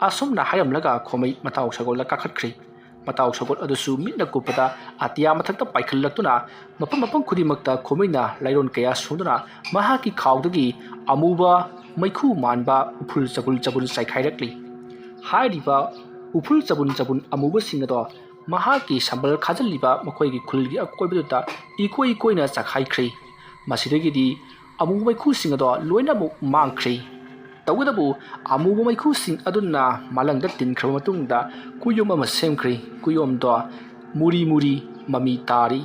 ꯑꯁꯨꯝꯅ ꯍꯥꯏꯔꯝꯂꯒ ꯈꯣꯃꯩ ꯃꯇꯥꯎ ꯁꯒꯣꯜꯗ ꯀꯥꯈꯠꯈ꯭ꯔꯦ꯫ ꯃꯇꯥꯎ ꯁꯒꯣꯜ ꯑꯗꯨꯁꯨ ꯃꯤꯠꯅ ꯀꯨꯞꯄꯗ ꯑꯇꯤꯌꯥ ꯃꯊꯛꯇ ꯄꯥꯏꯈꯠꯂꯛꯇꯨꯅ ꯃꯐꯝ ꯃꯐꯝ ꯈꯨꯗꯤꯡꯃꯛꯇ ꯈꯣꯃꯩꯅ ꯂꯥꯏꯔꯣꯟ ꯀꯌꯥ ꯁꯣꯟꯗꯨꯅ ꯃꯍꯥꯛꯀꯤ ꯈꯥꯎꯗꯒꯤ ꯑꯃꯨꯕ ꯃꯩꯈꯨ ꯃꯥꯟꯕ ꯎꯐꯨꯜ ꯆꯕꯨꯟ ꯆꯕꯨꯟ ꯆꯥꯏꯈꯥꯏꯔꯛꯂꯤ꯫ ꯍꯥꯏꯔꯤꯕ ꯎꯐꯨꯜ ꯆꯕꯨꯟ ꯆꯕꯨꯟ ꯑꯃꯨꯕꯁꯤꯡ ꯑꯗꯣ ꯃꯍꯥꯛꯀꯤ ꯁꯝꯕꯜ ꯈꯥꯖꯤꯜꯂꯤꯕ ꯃꯈꯣꯏꯒꯤ ꯈꯨꯜꯒꯤ ꯑꯀꯣꯏꯕꯗꯨꯗ ꯏꯀꯣꯏ ꯀꯣꯏꯅ ꯆꯥꯏꯈꯥꯏꯈ꯭ꯔꯦ꯫ ꯃꯁꯤꯗꯒꯤꯗꯤ ꯑꯃꯨꯕ ꯃꯩꯈꯨꯁꯤꯡ ꯑꯗꯣ ꯂꯣꯏꯅꯃꯛ ꯃꯥꯡꯈ꯭ꯔꯦ꯫ ꯇꯧꯕꯇꯕꯨ ꯑꯃꯨꯕ ꯃꯩꯈꯨꯁꯤꯡ ꯑꯗꯨꯅ ꯃꯥꯂꯪꯗ ꯇꯤꯟꯈ꯭ꯔꯕ ꯃꯇꯨꯡꯗ ꯀꯨꯌꯣꯝ ꯑꯃ ꯁꯦꯝꯈ꯭ꯔꯦ꯫ ꯀꯨꯌꯣꯝꯗꯣ ꯃꯨꯔꯤ ꯃꯨꯔꯤ ꯃꯃꯤ ꯇꯥꯔꯤ꯫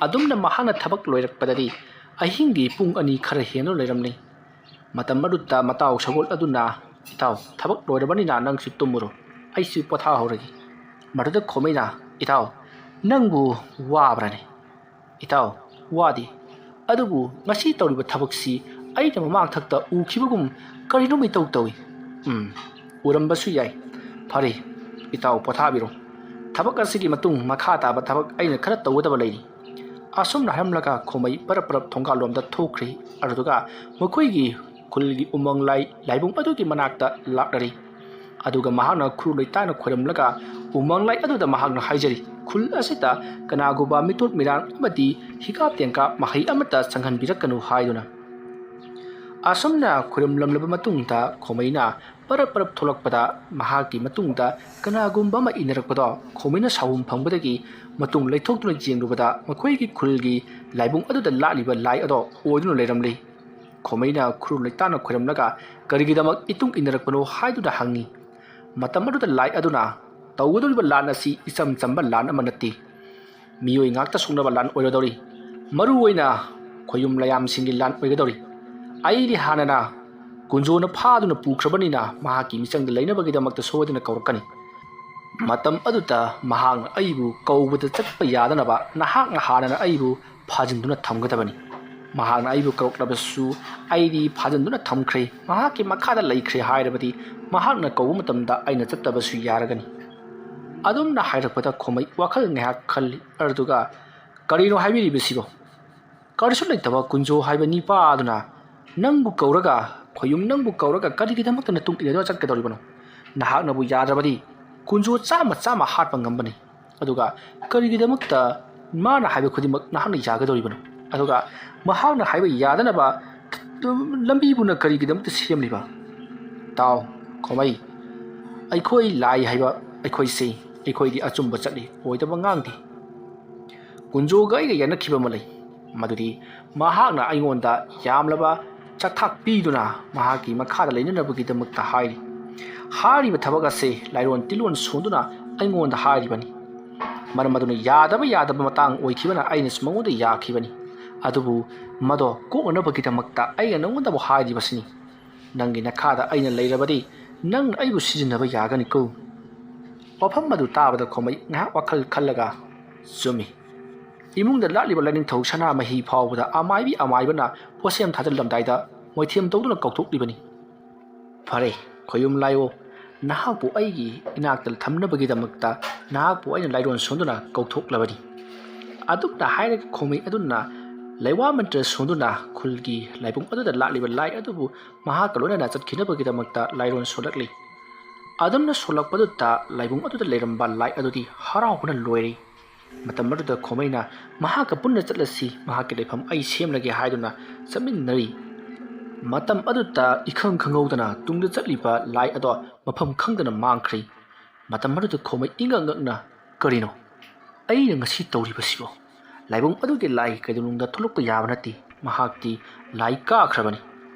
ꯑꯗꯨꯝꯅ ꯃꯍꯥꯛꯅ ꯊꯕꯛ ꯂꯣꯏꯔꯛꯄꯗꯗꯤ ꯑꯍꯤꯡꯒꯤ ꯄꯨꯡ ꯑꯅꯤ ꯈꯔ ꯍꯦꯟꯗꯨꯅ ꯂꯩꯔꯝꯂꯤ꯫ ꯃꯇꯝ ꯑꯗꯨꯗ ꯃꯇꯥꯎ ꯁꯒꯣꯜ ꯑꯗꯨꯅ, "ꯏꯇꯥꯎ, ꯊꯕꯛ ꯂꯣꯏꯔꯕꯅꯤꯅ ꯅꯪꯁꯨ ꯇꯨꯝꯃꯨꯔꯣ, ꯑꯩꯁꯨ ꯄꯣꯊꯥꯍꯧꯔꯒꯦ꯫" ꯃꯗꯨꯗ ꯈꯣꯃꯩꯅ, "ꯏꯇꯥꯎ, ꯅꯪꯕꯨ ꯋꯥꯕ꯭ꯔꯅꯦ?" "ꯏꯇꯥꯎ, ꯋꯥꯗꯦ꯫ ꯑꯗꯨꯕꯨ ꯉꯁꯤ ꯇꯧꯔꯤꯕ ꯊꯕꯛꯁꯤ ꯑꯩꯅ ꯃꯃꯥꯡꯊꯛꯇ ꯎꯈꯤꯕꯒꯨꯝ ꯀꯔꯤꯅꯣꯝ ꯏꯇꯧ ꯇꯧꯏ꯫" "ꯎꯝ, ꯎꯔꯝꯕꯁꯨ ꯌꯥꯏ꯫ ꯐꯔꯦ, ꯏꯇꯥꯎ ꯄꯣꯊꯥꯕꯤꯔꯣ꯫ ꯊꯕꯛ ꯑꯁꯤꯒꯤ ꯃꯇꯨꯡ ꯃꯈꯥ ꯇꯥꯕ ꯊꯕꯛ ꯑꯩꯅ ꯈꯔ ꯇꯧꯒꯗꯕ ꯂꯩꯔꯤ꯫" ꯑꯁꯨꯝꯅ ꯍꯥꯏꯔꯝꯂꯒ ꯈꯣꯃꯩ ꯄꯔꯞ ꯄꯔꯞ ꯊꯣꯡꯒꯥꯜꯂꯣꯝꯗ ꯊꯣꯛꯈ꯭ꯔꯦ꯫ ꯑꯗꯨꯗꯨꯒ ꯃꯈꯣꯏꯒꯤ ꯈꯨꯜꯒꯤ ꯎꯃꯪ ꯂꯥꯏ ꯂꯥꯏꯕꯨꯡ ꯑꯗꯨꯒꯤ ꯃꯅꯥꯛꯇ ꯂꯥꯛꯂꯔꯤ꯫ ꯑꯗꯨꯒ ꯃꯍꯥꯛꯅ ꯈꯨꯔꯨ ꯂꯩꯇꯥꯅ ꯈꯣꯏꯔꯝꯂꯒ ꯎꯃꯪ ꯂꯥꯏ ꯑꯗꯨꯗ ꯃꯍꯥꯛꯅ ꯍꯥꯏꯖꯔꯤ, "ꯈꯨꯜ ꯑꯁꯤꯗ ꯀꯅꯥꯒꯨꯝꯕ ꯃꯤꯇꯣꯞ ꯃꯤꯔꯥꯡ ꯑꯃꯗꯤ ꯍꯤꯒꯥꯞ ꯇꯦꯡꯀꯥꯞ ꯃꯍꯩ ꯑꯃꯠꯇ ꯆꯪꯍꯟꯕꯤꯔꯛꯀꯅꯨ" ꯍꯥꯏꯗꯨꯅ꯫ ꯑꯁꯨꯝꯅ ꯈꯣꯏꯔꯝꯂꯝꯂꯕ ꯃꯇꯨꯡꯗ ꯈꯣꯃꯩꯅ ꯄꯔꯞ ꯄꯔꯞ ꯊꯣꯛꯂꯛꯄꯗ ꯃꯍꯥꯛꯀꯤ ꯃꯇꯨꯡꯗ ꯀꯅꯥꯒꯨꯝꯕ ꯑꯃ ꯏꯟꯅꯔꯛꯄꯗꯣ ꯈꯣꯃꯩꯅ ꯁꯥꯎꯍꯨꯝ ꯐꯪꯕꯗꯒꯤ ꯃꯇꯨꯡ ꯂꯩꯊꯣꯛꯇꯨꯅ ꯌꯦꯡꯂꯨꯕꯗ ꯃꯈꯣꯏꯒꯤ ꯈꯨꯜꯒꯤ ꯂꯥꯏꯕꯨꯡ ꯑꯗꯨꯗ ꯂꯥꯠꯂꯤꯕ ꯂꯥꯏ ꯑꯗꯣ ꯑꯣꯏꯗꯨꯅ ꯂꯩꯔꯝꯂꯤ꯫ ꯈꯣꯃꯩꯅ ꯈꯨꯔꯨ ꯂꯩꯇꯥꯅ ꯈꯣꯏꯔꯝꯂꯒ ꯀꯔꯤꯒꯤꯗꯃꯛ ꯏꯇꯨꯡ ꯏꯟꯅꯔꯛꯄꯅꯣ ꯍꯥꯏꯗꯨꯅ ꯍꯪꯉꯤ꯫ ꯃꯇꯝ ꯑꯗꯨꯗ ꯂꯥꯏ ꯑꯗꯨꯅ, "ꯇꯧꯒꯗꯧꯔꯤꯕ ꯂꯥꯟ ꯑꯁꯤ ꯏꯆꯝ ꯆꯝꯕ ꯂꯥꯟ ꯑꯃ ꯅꯠꯇꯦ꯫ ꯃꯤꯑꯣꯏ ꯉꯥꯛꯇ ꯁꯣꯛꯅꯕ ꯂꯥꯟ ꯑꯣꯏꯔꯗꯧꯔꯤ꯫ ꯃꯔꯨ ꯑꯣꯏꯅ ꯈꯣꯌꯨꯝ ꯂꯥꯌꯥꯝꯁꯤꯡꯒꯤ ꯂꯥꯟ ꯑꯣꯏꯒꯗꯧꯔꯤ꯫ ꯑꯩꯗꯤ ꯍꯥꯟꯅꯅ ꯀꯨꯟꯖꯣꯅ ꯐꯥꯗꯨꯅ ꯄꯨꯈ꯭ꯔꯕꯅꯤꯅ ꯃꯍꯥꯛꯀꯤ ꯃꯤꯆꯪꯗ ꯂꯩꯅꯕꯒꯤꯗꯃꯛꯇ ꯁꯣꯏꯗꯅ ꯀꯧꯔꯛꯀꯅꯤ꯫ ꯃꯇꯝ ꯑꯗꯨꯗ ꯃꯍꯥꯛꯅ ꯑꯩꯕꯨ ꯀꯧꯕꯗ ꯆꯠꯄ ꯌꯥꯗꯅꯕ ꯅꯍꯥꯛꯅ ꯍꯥꯟꯅꯅ ꯑꯩꯕꯨ ꯐꯥꯖꯤꯟꯗꯨꯅ ꯊꯝꯒꯗꯕꯅꯤ꯫ ꯃꯍꯥꯛꯅ ꯑꯩꯕꯨ ꯀꯧꯔꯛꯂꯕꯁꯨ ꯑꯩꯗꯤ ꯐꯥꯖꯤꯟꯗꯨꯅ ꯊꯝꯈ꯭ꯔꯦ, ꯃꯍꯥꯛꯀꯤ ꯃꯈꯥꯗ ꯂꯩꯈ꯭ꯔꯦ ꯍꯥꯏꯔꯕꯗꯤ ꯃꯍꯥꯛꯅ ꯀꯧꯕ ꯃꯇꯝꯗ ꯑꯩꯅ ꯆꯠꯇꯕꯁꯨ ꯌꯥꯔꯒꯅꯤ꯫" ꯑꯗꯨꯝꯅ ꯍꯥꯏꯔꯛꯄꯗ ꯈꯣꯃꯩ ꯋꯥꯈꯜ ꯉꯥꯏꯍꯥꯛ ꯈꯜꯂꯤ꯫ ꯑꯗꯨꯒ, "ꯀꯔꯤꯅꯣ ꯍꯥꯏꯕꯤꯔꯤꯕꯁꯤꯕꯣ? ꯀꯔꯤꯁꯨ ꯂꯩꯇꯕ ꯀꯨꯟꯖꯣ ꯍꯥꯏꯕ ꯅꯤꯄꯥ ꯑꯗꯨꯅ ꯅꯪꯕꯨ ꯀꯧꯔꯒ, ꯈꯣꯌꯨꯝ ꯅꯪꯕꯨ ꯀꯧꯔꯒ ꯀꯔꯤꯒꯤꯗꯃꯛꯇ ꯅꯇꯨꯡ ꯏꯟꯅꯗꯨꯅ ꯆꯠꯀꯗꯧꯔꯤꯕꯅꯣ? ꯅꯍꯥꯛꯅꯕꯨ ꯌꯥꯗ꯭ꯔꯕꯗꯤ ꯀꯨꯟꯖꯣ ꯆꯥꯝꯃ ꯆꯥꯝꯃ ꯍꯥꯠꯄ ꯉꯝꯕꯅꯤ꯫ ꯑꯗꯨꯒ ꯀꯔꯤꯒꯤꯗꯃꯛꯇ ꯃꯥꯅ ꯍꯥꯏꯕ ꯈꯨꯗꯤꯡꯃꯛ ꯅꯍꯥꯛꯅ ꯌꯥꯒꯗꯧꯔꯤꯕꯅꯣ? ꯑꯗꯨꯒ ꯃꯍꯥꯛꯅ ꯍꯥꯏꯕ ꯌꯥꯗꯅꯕ ꯑꯗꯨ ꯂꯝꯕꯤꯕꯨꯅ ꯀꯔꯤꯒꯤꯗꯃꯛꯇ ꯁꯦꯝꯂꯤꯕ? ꯇꯥꯎ, ꯈꯣꯃꯩ, ꯑꯩꯈꯣꯏ ꯂꯥꯏ ꯍꯥꯏꯕ ꯑꯩꯈꯣꯏꯁꯤ, ꯑꯩꯈꯣꯏꯗꯤ ꯑꯆꯨꯝꯕ ꯆꯠꯂꯤ, ꯑꯣꯏꯗꯕ ꯉꯥꯡꯗꯦ꯫ ꯀꯨꯟꯖꯣꯒ ꯑꯩꯒ ꯌꯥꯅꯈꯤꯕ ꯑꯃ ꯂꯩ, ꯃꯗꯨꯗꯤ ꯃꯍꯥꯛꯅ ꯑꯩꯉꯣꯟꯗ ꯌꯥꯝꯂꯕ ꯆꯥꯛꯊꯥꯛ ꯄꯤꯗꯨꯅ ꯃꯍꯥꯛꯀꯤ ꯃꯈꯥꯗ ꯂꯩꯅꯅꯕꯒꯤꯗꯃꯛꯇ ꯍꯥꯏꯔꯤ꯫ ꯍꯥꯏꯔꯤꯕ ꯊꯕꯛ ꯑꯁꯤ ꯂꯥꯏꯔꯣꯟ ꯇꯤꯜꯂꯣꯟ ꯁꯣꯟꯗꯨꯅ ꯑꯩꯉꯣꯟꯗ ꯍꯥꯏꯔꯤꯕꯅꯤ꯫ ꯃꯔꯝ ꯑꯗꯨꯅ ꯌꯥꯗꯕ ꯌꯥꯗꯕ ꯃꯇꯥꯡ ꯑꯣꯏꯈꯤꯕꯅ ꯑꯩꯅꯁꯨ ꯃꯉꯣꯟꯗ ꯌꯥꯈꯤꯕꯅꯤ꯫ ꯑꯗꯨꯕꯨ ꯃꯗꯣ ꯀꯣꯛꯅꯅꯕꯒꯤꯗꯃꯛꯇ ꯑꯩꯅ ꯅꯉꯣꯟꯗꯕꯨ ꯍꯥꯏꯔꯤꯕꯁꯤꯅꯤ꯫ ꯅꯪꯒꯤ ꯅꯈꯥꯗ ꯑꯩꯅ ꯂꯩꯔꯕꯗꯤ ꯅꯪꯅ ꯑꯩꯕꯨ ꯁꯤꯖꯤꯟꯅꯕ ꯌꯥꯒꯅꯤꯀꯣ꯫ ꯋꯥꯐꯝ ꯑꯗꯨ ꯇꯥꯕꯗ ꯈꯣꯃꯩ ꯉꯥꯏꯍꯥꯛ ꯋꯥꯈꯜ ꯈꯜꯂꯒ, "ꯆꯨꯝꯃꯤ꯫ ꯏꯃꯨꯡꯗ ꯂꯥꯠꯂꯤꯕ ꯂꯥꯏꯅꯤꯡꯊꯧ ꯁꯅꯥꯃꯍꯤ ꯐꯥꯎꯕꯗ ꯑꯃꯥꯏꯕꯤ ꯑꯃꯥꯏꯕꯅ ꯄꯣꯠꯁꯦꯝ ꯊꯥꯖꯤꯜꯂꯝꯗꯥꯏꯗ ꯃꯣꯏꯊꯦꯝ ꯇꯧꯗꯨꯅ ꯀꯧꯊꯣꯛꯂꯤꯕꯅꯤ꯫ ꯐꯔꯦ, ꯈꯣꯌꯨꯝ ꯂꯥꯏꯑꯣ, ꯅꯍꯥꯛꯄꯨ ꯑꯩꯒꯤ ꯏꯅꯥꯛꯇ ꯊꯝꯅꯕꯒꯤꯗꯃꯛꯇ ꯅꯍꯥꯛꯄꯨ ꯑꯩꯅ ꯂꯥꯏꯔꯣꯟ ꯁꯣꯟꯗꯨꯅ ꯀꯧꯊꯣꯛꯂꯕꯅꯤ꯫" ꯑꯗꯨꯝꯅ ꯍꯥꯏꯔꯒ ꯈꯣꯃꯩ ꯑꯗꯨꯅ ꯂꯩꯋꯥ ꯃꯟꯇ꯭ꯔ ꯁꯣꯟꯗꯨꯅ ꯈꯨꯜꯒꯤ ꯂꯥꯏꯕꯨꯡ ꯑꯗꯨꯗ ꯂꯥꯠꯂꯤꯕ ꯂꯥꯏ ꯑꯗꯨꯕꯨ ꯃꯍꯥꯛꯀ ꯂꯣꯏꯅꯅ ꯆꯠꯈꯤꯅꯕꯒꯤꯗꯃꯛꯇ ꯂꯥꯏꯔꯣꯟ ꯁꯣꯜꯂꯛꯂꯤ꯫ ꯑꯗꯨꯝꯅ ꯁꯣꯜꯂꯛꯄꯗꯨꯗ ꯂꯥꯏꯕꯨꯡ ꯑꯗꯨꯗ ꯂꯩꯔꯝꯕ ꯂꯥꯏ ꯑꯗꯨꯗꯤ ꯍꯔꯥꯎꯕꯅ ꯂꯣꯏꯔꯦ꯫ ꯃꯇꯝ ꯑꯗꯨꯗ ꯈꯣꯃꯩꯅ ꯃꯍꯥꯛꯀ ꯄꯨꯟꯅ ꯆꯠꯂꯁꯤ, ꯃꯍꯥꯛꯀꯤ ꯂꯩꯐꯝ ꯑꯩ ꯁꯦꯝꯂꯒꯦ ꯍꯥꯏꯗꯨꯅ ꯆꯠꯃꯤꯟꯅꯔꯤ꯫ ꯃꯇꯝ ꯑꯗꯨꯗ ꯏꯈꯪ ꯈꯪꯍꯧꯗꯅ ꯇꯨꯡꯗ ꯆꯠꯂꯤꯕ ꯂꯥꯏ ꯑꯗꯣ ꯃꯐꯝ ꯈꯪꯗꯅ ꯃꯥꯡꯈ꯭ꯔꯦ꯫ ꯃꯇꯝ ꯑꯗꯨꯗ ꯈꯣꯃꯩ ꯏꯉꯛ ꯉꯛꯅ, "ꯀꯔꯤꯅꯣ ꯑꯩꯅ ꯉꯁꯤ ꯇꯧꯔꯤꯕꯁꯤꯕꯣ? ꯂꯥꯏꯕꯨꯡ ꯑꯗꯨꯒꯤ ꯂꯥꯏ ꯀꯩꯗꯧꯅꯨꯡꯗ ꯊꯣꯛꯂꯛꯄ ꯌꯥꯕ ꯅꯠꯇꯦ, ꯃꯍꯥꯛꯇꯤ ꯂꯥꯏ ꯀꯥꯈ꯭ꯔꯕꯅꯤ꯫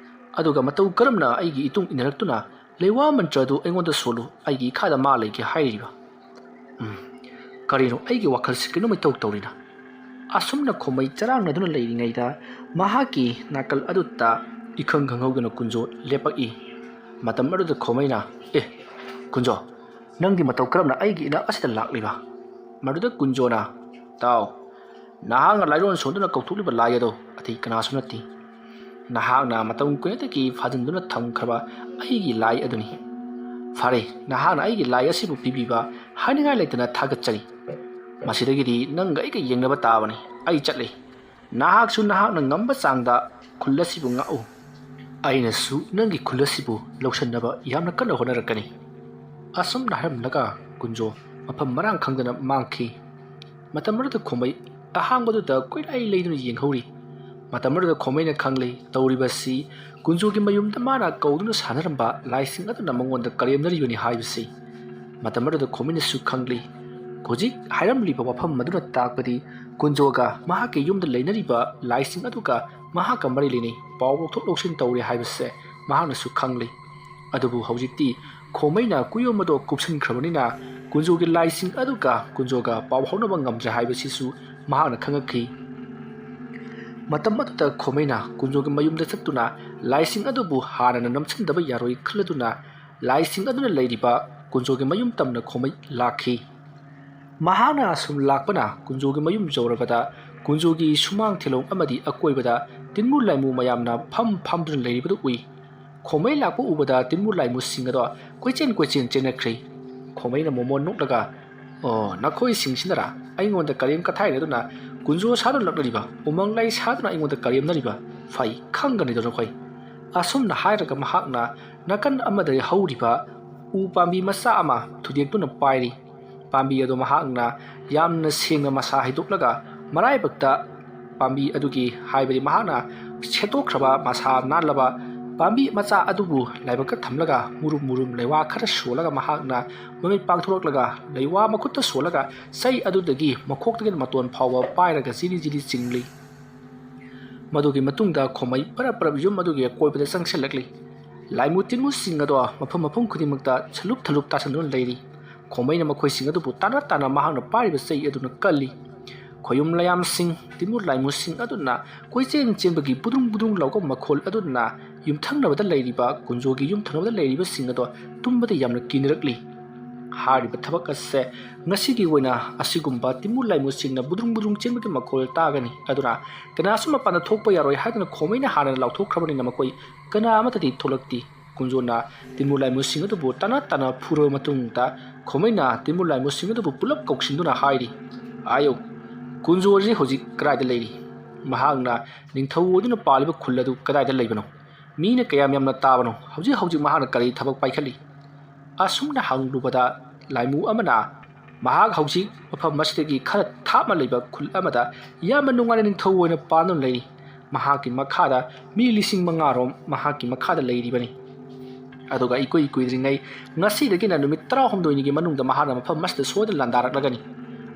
ꯑꯗꯨꯒ ꯃꯇꯧ ꯀꯔꯝꯅ ꯑꯩꯒꯤ ꯏꯇꯨꯡ ꯏꯟꯅꯔꯛꯇꯨꯅ ꯂꯩꯋꯥ ꯃꯟꯇ꯭ꯔ ꯑꯗꯨ ꯑꯩꯉꯣꯟꯗ ꯁꯣꯜꯂꯨ, ꯑꯩꯒꯤ ꯏꯈꯥꯗ ꯃꯥ ꯂꯩꯒꯦ ꯍꯥꯏꯔꯤꯕ? ꯎꯝ, ꯀꯔꯤꯅꯣ ꯑꯩꯒꯤ ꯋꯥꯈꯜꯁꯤ ꯀꯩꯅꯣꯝ ꯏꯇꯧ ꯇꯧꯔꯤꯅ?" ꯑꯁꯨꯝꯅ ꯈꯣꯃꯩ ꯆꯔꯥꯡꯅꯗꯨꯅ ꯂꯩꯔꯤꯉꯩꯗ ꯃꯍꯥꯛꯀꯤ ꯅꯥꯀꯜ ꯑꯗꯨꯗ ꯏꯈꯪ ꯈꯪꯍꯧꯗꯅ ꯀꯨꯟꯖꯣ ꯂꯦꯞꯄꯛꯏ꯫ ꯃꯇꯝ ꯑꯗꯨꯗ ꯈꯣꯃꯩꯅ, "ꯑꯦ, ꯀꯨꯟꯖꯣ, ꯅꯪꯗꯤ ꯃꯇꯧ ꯀꯔꯝꯅ ꯑꯩꯒꯤ ꯏꯅꯥꯛ ꯑꯁꯤꯗ ꯂꯥꯛꯂꯤꯕ?" ꯃꯗꯨꯗ ꯀꯨꯟꯖꯣꯅ, "ꯇꯥꯎ, ꯅꯍꯥꯛꯅ ꯂꯥꯏꯔꯣꯟ ꯁꯣꯟꯗꯨꯅ ꯀꯧꯊꯣꯛꯂꯤꯕ ꯂꯥꯏ ꯑꯗꯣ ꯑꯇꯩ ꯀꯅꯥꯁꯨ ꯅꯠꯇꯦ꯫ ꯅꯍꯥꯛꯅ ꯃꯇꯝ ꯀꯨꯏꯅꯗꯒꯤ ꯐꯥꯖꯤꯟꯗꯨꯅ ꯊꯝꯈ꯭ꯔꯕ ꯑꯩꯒꯤ ꯂꯥꯏ ꯑꯗꯨꯅꯤ꯫ ꯐꯔꯦ, ꯅꯍꯥꯛꯅ ꯑꯩꯒꯤ ꯂꯥꯏ ꯑꯁꯤꯕꯨ ꯄꯤꯕꯤꯕ ꯍꯥꯏꯅꯤꯡꯉꯥꯏ ꯂꯩꯇꯅ ꯊꯥꯒꯠꯆꯔꯤ꯫ ꯃꯁꯤꯗꯒꯤꯗꯤ ꯅꯪꯒ ꯑꯩꯒ ꯌꯦꯡꯅꯕ ꯇꯥꯕꯅꯤ꯫ ꯑꯩ ꯆꯠꯂꯤ꯫ ꯅꯍꯥꯛꯁꯨ ꯅꯍꯥꯛꯅ ꯉꯝꯕ ꯆꯥꯡꯗ ꯈꯨꯜ ꯑꯁꯤꯕꯨ ꯉꯥꯛꯎ꯫ ꯑꯩꯅꯁꯨ ꯅꯪꯒꯤ ꯈꯨꯜ ꯑꯁꯤꯕꯨ ꯂꯧꯁꯤꯟꯅꯕ ꯌꯥꯝꯅ ꯀꯟꯅ ꯍꯣꯠꯅꯔꯛꯀꯅꯤ꯫" ꯑꯁꯨꯝꯅ ꯍꯥꯏꯔꯝꯂꯒ ꯀꯨꯟꯖꯣ ꯃꯐꯝ ꯃꯔꯥꯡ ꯈꯪꯗꯅ ꯃꯥꯡꯈꯤ꯫ ꯃꯇꯝ ꯑꯗꯨꯗ ꯈꯣꯃꯩ ꯑꯍꯥꯡꯕꯗꯨꯗ ꯀꯣꯏꯂꯥꯏ ꯂꯩꯗꯨꯅ ꯌꯦꯡꯍꯧꯔꯤ꯫ ꯃꯇꯝ ꯑꯗꯨꯗ ꯈꯣꯃꯩꯅ ꯈꯪꯂꯤ, ꯇꯧꯔꯤꯕꯁꯤ ꯀꯨꯟꯖꯣꯒꯤ ꯃꯌꯨꯝꯗ ꯃꯥꯅ ꯀꯧꯗꯨꯅ ꯁꯥꯟꯅꯔꯝꯕ ꯂꯥꯏꯁꯤꯡ ꯑꯗꯨꯅ ꯃꯉꯣꯟꯗ ꯀꯔꯦꯝꯅꯔꯤꯕꯅꯤ ꯍꯥꯏꯕꯁꯤ꯫ ꯃꯇꯝ ꯑꯗꯨꯗ ꯈꯣꯃꯩꯅꯁꯨ ꯈꯪꯂꯤ, ꯍꯧꯖꯤꯛ ꯍꯥꯏꯔꯝꯂꯤꯕ ꯋꯥꯐꯝ ꯑꯗꯨꯅ ꯇꯥꯛꯄꯗꯤ ꯀꯨꯟꯖꯣꯒ ꯃꯍꯥꯛꯀꯤ ꯌꯨꯝꯗ ꯂꯩꯅꯔꯤꯕ ꯂꯥꯏꯁꯤꯡ ꯑꯗꯨꯒ ꯃꯍꯥꯛꯀ ꯃꯔꯤ ꯂꯩꯅꯩ, ꯄꯥꯎ ꯂꯧꯊꯣꯛ ꯂꯧꯁꯤꯟ ꯇꯧꯔꯤ ꯍꯥꯏꯕꯁꯦ ꯃꯍꯥꯛꯅꯁꯨ ꯈꯪꯂꯤ꯫ ꯑꯗꯨꯕꯨ ꯍꯧꯖꯤꯛꯇꯤ ꯈꯣꯃꯩꯅ ꯀꯨꯌꯣꯝ ꯑꯗꯣ ꯀꯨꯞꯁꯤꯟꯈ꯭ꯔꯕꯅꯤꯅ ꯀꯨꯟꯖꯣꯒꯤ ꯂꯥꯏꯁꯤꯡ ꯑꯗꯨꯒ ꯀꯨꯟꯖꯣꯒ ꯄꯥꯎ ꯐꯥꯎꯅꯕ ꯉꯝꯗ꯭ꯔꯦ ꯍꯥꯏꯕꯁꯤꯁꯨ ꯃꯍꯥꯛꯅ ꯈꯪꯉꯛꯈꯤ꯫ ꯃꯇꯝ ꯑꯗꯨꯗ ꯈꯣꯃꯩꯅ ꯀꯨꯟꯖꯣꯒꯤ ꯃꯌꯨꯝꯗ ꯆꯠꯇꯨꯅ ꯂꯥꯏꯁꯤꯡ ꯑꯗꯨꯕꯨ ꯍꯥꯟꯅꯅ ꯅꯝꯁꯤꯟꯗꯕ ꯌꯥꯔꯣꯏ ꯈꯜꯂꯗꯨꯅ ꯂꯥꯏꯁꯤꯡ ꯑꯗꯨꯅ ꯂꯩꯔꯤꯕ ꯀꯨꯟꯖꯣꯒꯤ ꯃꯌꯨꯝ ꯇꯝꯅ ꯈꯣꯃꯩ ꯂꯥꯛꯈꯤ꯫ ꯃꯍꯥꯛꯅ ꯑꯁꯨꯝ ꯂꯥꯛꯄꯅ ꯀꯨꯟꯖꯣꯒꯤ ꯃꯌꯨꯝ ꯌꯧꯔꯕꯗ ꯀꯨꯟꯖꯣꯒꯤ ꯁꯨꯃꯥꯡ ꯊꯦꯂꯣꯡ ꯑꯃꯗꯤ ꯑꯀꯣꯏꯕꯗ ꯇꯤꯟꯃꯨ ꯂꯥꯏꯃꯨ ꯃꯌꯥꯝꯅ ꯐꯝ ꯐꯝꯗꯨꯅ ꯂꯩꯔꯤꯕꯗꯨ ꯎꯏ꯫ ꯈꯣꯃꯩ ꯂꯥꯛꯄ ꯎꯕꯗ ꯇꯤꯟꯃꯨ ꯂꯥꯏꯃꯨꯁꯤꯡ ꯑꯗꯣ ꯀꯣꯏꯆꯦꯟ ꯀꯣꯏꯆꯦꯟ ꯆꯦꯟꯅꯈ꯭ꯔꯤ꯫ ꯈꯣꯃꯩꯅ ꯃꯣꯃꯣꯟ ꯅꯣꯛꯂꯒ, "ꯑꯣ, ꯅꯈꯣꯏꯁꯤꯡꯁꯤꯅꯔꯥ ꯑꯩꯉꯣꯟꯗ ꯀꯔꯦꯝ ꯀꯊꯥꯏꯅꯗꯨꯅ ꯀꯨꯟꯖꯣ ꯁꯥꯗꯨꯅ ꯂꯛꯅꯔꯤꯕ, ꯎꯃꯪ ꯂꯥꯏ ꯁꯥꯗꯨꯅ ꯑꯩꯉꯣꯟꯗ ꯀꯔꯦꯝꯅꯔꯤꯕ? ꯐꯩ, ꯈꯪꯒꯅꯤꯗꯣ ꯅꯈꯣꯏ"꯫ ꯑꯁꯨꯝꯅ ꯍꯥꯏꯔꯒ ꯃꯍꯥꯛꯅ ꯅꯥꯀꯟ ꯑꯃꯗ ꯍꯧꯔꯤꯕ ꯎ ꯄꯥꯝꯕꯤ ꯃꯆꯥ ꯑꯃ ꯊꯨꯗꯦꯛꯇꯨꯅ ꯄꯥꯏꯔꯤ꯫ ꯄꯥꯝꯕꯤ ꯑꯗꯨ ꯃꯍꯥꯛꯅ ꯌꯥꯝꯅ ꯁꯦꯡꯅ ꯃꯁꯥ ꯍꯩꯗꯣꯛꯂꯒ ꯃꯔꯥꯏꯕꯛꯇ ꯄꯥꯝꯕꯤ ꯑꯗꯨꯒꯤ, ꯍꯥꯏꯕꯗꯤ ꯃꯍꯥꯛꯅ ꯁꯦꯠꯇꯣꯛꯈ꯭ꯔꯕ ꯃꯁꯥ ꯅꯥꯜꯂꯕ ꯄꯥꯝꯕꯤ ꯃꯆꯥ ꯑꯗꯨꯕꯨ ꯂꯥꯏꯕꯛꯇ ꯊꯝꯂꯒ ꯃꯨꯔꯨꯝ ꯃꯨꯔꯨꯝ ꯂꯩꯋꯥ ꯈꯔ ꯁꯣꯜꯂꯒ ꯃꯍꯥꯛꯅ ꯃꯃꯤꯠ ꯄꯥꯡꯊꯣꯔꯛꯂꯒ ꯂꯩꯋꯥ ꯃꯈꯨꯠꯇ ꯁꯣꯜꯂꯒ ꯆꯩ ꯑꯗꯨꯗꯒꯤ ꯃꯈꯣꯛꯇꯒꯤ ꯃꯇꯣꯟ ꯐꯥꯎꯕ ꯄꯥꯏꯔꯒ ꯖꯤꯔꯤ ꯖꯤꯔꯤ ꯆꯤꯡꯂꯤ꯫ ꯃꯗꯨꯒꯤ ꯃꯇꯨꯡꯗ ꯈꯣꯃꯩ ꯄꯔꯞ ꯄꯔꯞ ꯌꯨꯝ ꯑꯗꯨꯒꯤ ꯑꯀꯣꯏꯕꯗ ꯆꯪꯁꯤꯜꯂꯛꯂꯤ꯫ ꯂꯥꯏꯃꯨ ꯇꯤꯟꯃꯨꯁꯤꯡ ꯑꯗꯣ ꯃꯐꯝ ꯃꯐꯝ ꯈꯨꯗꯤꯡꯃꯛꯇ ꯁꯂꯨꯞ ꯊꯂꯨꯞ ꯇꯥꯁꯤꯟꯗꯨꯅ ꯂꯩꯔꯤ꯫ ꯈꯣꯃꯩꯅ ꯃꯈꯣꯏꯁꯤꯡ ꯑꯗꯨꯕꯨ ꯇꯥꯟꯅ ꯇꯥꯟꯅ ꯃꯍꯥꯛꯅ ꯄꯥꯏꯔꯤꯕ ꯆꯩ ꯑꯗꯨꯅ ꯀꯜꯂꯤ꯫ ꯈꯣꯌꯨꯝ ꯂꯥꯏꯌꯥꯝꯁꯤꯡ, ꯇꯤꯟꯃꯨ ꯂꯥꯏꯃꯨꯁꯤꯡ ꯑꯗꯨꯅ ꯀꯣꯏꯆꯦꯟ ꯆꯦꯟꯕꯒꯤ ꯕꯨꯗ꯭ꯔꯨꯡ ꯕꯨꯗ꯭ꯔꯨꯡ ꯂꯥꯎꯕ ꯃꯈꯣꯜ ꯑꯗꯨꯅ ꯌꯨꯝꯊꯪꯅꯕꯗ ꯂꯩꯔꯤꯕ ꯀꯨꯟꯖꯣꯒꯤ ꯌꯨꯝꯊꯪꯅꯕꯗ ꯂꯩꯔꯤꯕꯁꯤꯡ ꯑꯗꯣ ꯇꯨꯝꯕꯗ ꯌꯥꯝꯅ ꯀꯤꯅꯔꯛꯂꯤ꯫ ꯍꯥꯏꯔꯤꯕ ꯊꯕꯛ ꯑꯁꯦ ꯉꯁꯤꯒꯤ ꯑꯣꯏꯅ ꯑꯁꯤꯒꯨꯝꯕ ꯇꯤꯟꯃꯨ ꯂꯥꯏꯃꯨꯁꯤꯡꯅ ꯕꯨꯗ꯭ꯔꯨꯡ ꯕꯨꯗ꯭ꯔꯨꯡ ꯆꯦꯟꯕꯒꯤ ꯃꯈꯣꯜ ꯇꯥꯒꯅꯤ꯫ ꯑꯗꯨꯅ ꯀꯅꯥꯁꯨ ꯃꯄꯥꯟꯗ ꯊꯣꯛꯄ ꯌꯥꯔꯣꯏ ꯍꯥꯏꯗꯨꯅ ꯈꯣꯃꯩꯅ ꯍꯥꯟꯅ ꯂꯥꯎꯊꯣꯛꯈ꯭ꯔꯕꯅꯤꯅ ꯃꯈꯣꯏ ꯀꯅꯥ ꯑꯃꯠꯇꯗꯤ ꯊꯣꯛꯂꯛꯇꯦ꯫ ꯀꯨꯟꯖꯣꯅ ꯇꯤꯟꯃꯨ ꯂꯥꯏꯃꯨꯁꯤꯡ ꯑꯗꯨꯕꯨ ꯇꯥꯟꯅ ꯇꯥꯟꯅ ꯐꯨꯔꯕ ꯃꯇꯨꯡꯗ ꯈꯣꯃꯩꯅ ꯇꯤꯟꯃꯨ ꯂꯥꯏꯃꯨꯁꯤꯡ ꯑꯗꯨꯕꯨ ꯄꯨꯂꯞ ꯀꯧꯁꯤꯟꯗꯨꯅ ꯍꯥꯏꯔꯤ, "ꯑꯥꯌꯧ, ꯀꯨꯟꯖꯣ ꯑꯁꯤ ꯍꯧꯖꯤꯛ ꯀꯗꯥꯏꯗ ꯂꯩꯔꯤ? ꯃꯍꯥꯛꯅ ꯅꯤꯡꯊꯧ ꯑꯣꯏꯗꯨꯅ ꯄꯥꯜꯂꯤꯕ ꯈꯨꯜ ꯑꯗꯨ ꯀꯗꯥꯏꯗ ꯂꯩꯕꯅꯣ? ꯃꯤꯅ ꯀꯌꯥꯝ ꯌꯥꯝꯅ ꯇꯥꯕꯅꯣ? ꯍꯧꯖꯤꯛ ꯍꯧꯖꯤꯛ ꯃꯍꯥꯛꯅ ꯀꯔꯤ ꯊꯕꯛ ꯄꯥꯏꯈꯠꯂꯤ?" ꯑꯁꯨꯝꯅ ꯍꯪꯂꯨꯕꯗ ꯂꯥꯏꯃꯨ ꯑꯃꯅ, "ꯃꯍꯥꯛ ꯍꯧꯖꯤꯛ ꯃꯐꯝ ꯑꯁꯤꯗꯒꯤ ꯈꯔ ꯊꯥꯞꯅ ꯂꯩꯕ ꯈꯨꯜ ꯑꯃꯗ ꯌꯥꯝꯅ ꯅꯨꯡꯉꯥꯏꯅ ꯅꯤꯡꯊꯧ ꯑꯣꯏꯅ ꯄꯥꯟꯗꯨꯅ ꯂꯩꯔꯤ꯫ ꯃꯍꯥꯛꯀꯤ ꯃꯈꯥꯗ ꯃꯤ ꯂꯤꯁꯤꯡ ꯃꯉꯥ ꯔꯣꯝ ꯃꯍꯥꯛꯀꯤ ꯃꯈꯥꯗ ꯂꯩꯔꯤꯕꯅꯤ꯫ ꯑꯗꯨꯒ ꯏꯀꯨꯏ ꯀꯨꯏꯗ꯭ꯔꯤꯉꯩ ꯉꯁꯤꯗꯒꯤꯅ ꯅꯨꯃꯤꯠ ꯇꯔꯥꯍꯨꯝꯗꯣꯏꯅꯤꯒꯤ ꯃꯅꯨꯡꯗ ꯃꯍꯥꯛꯅ ꯃꯐꯝ ꯑꯁꯤꯗ ꯁꯣꯏꯗꯅ ꯂꯥꯟꯗꯥꯔꯛꯂꯒꯅꯤ꯫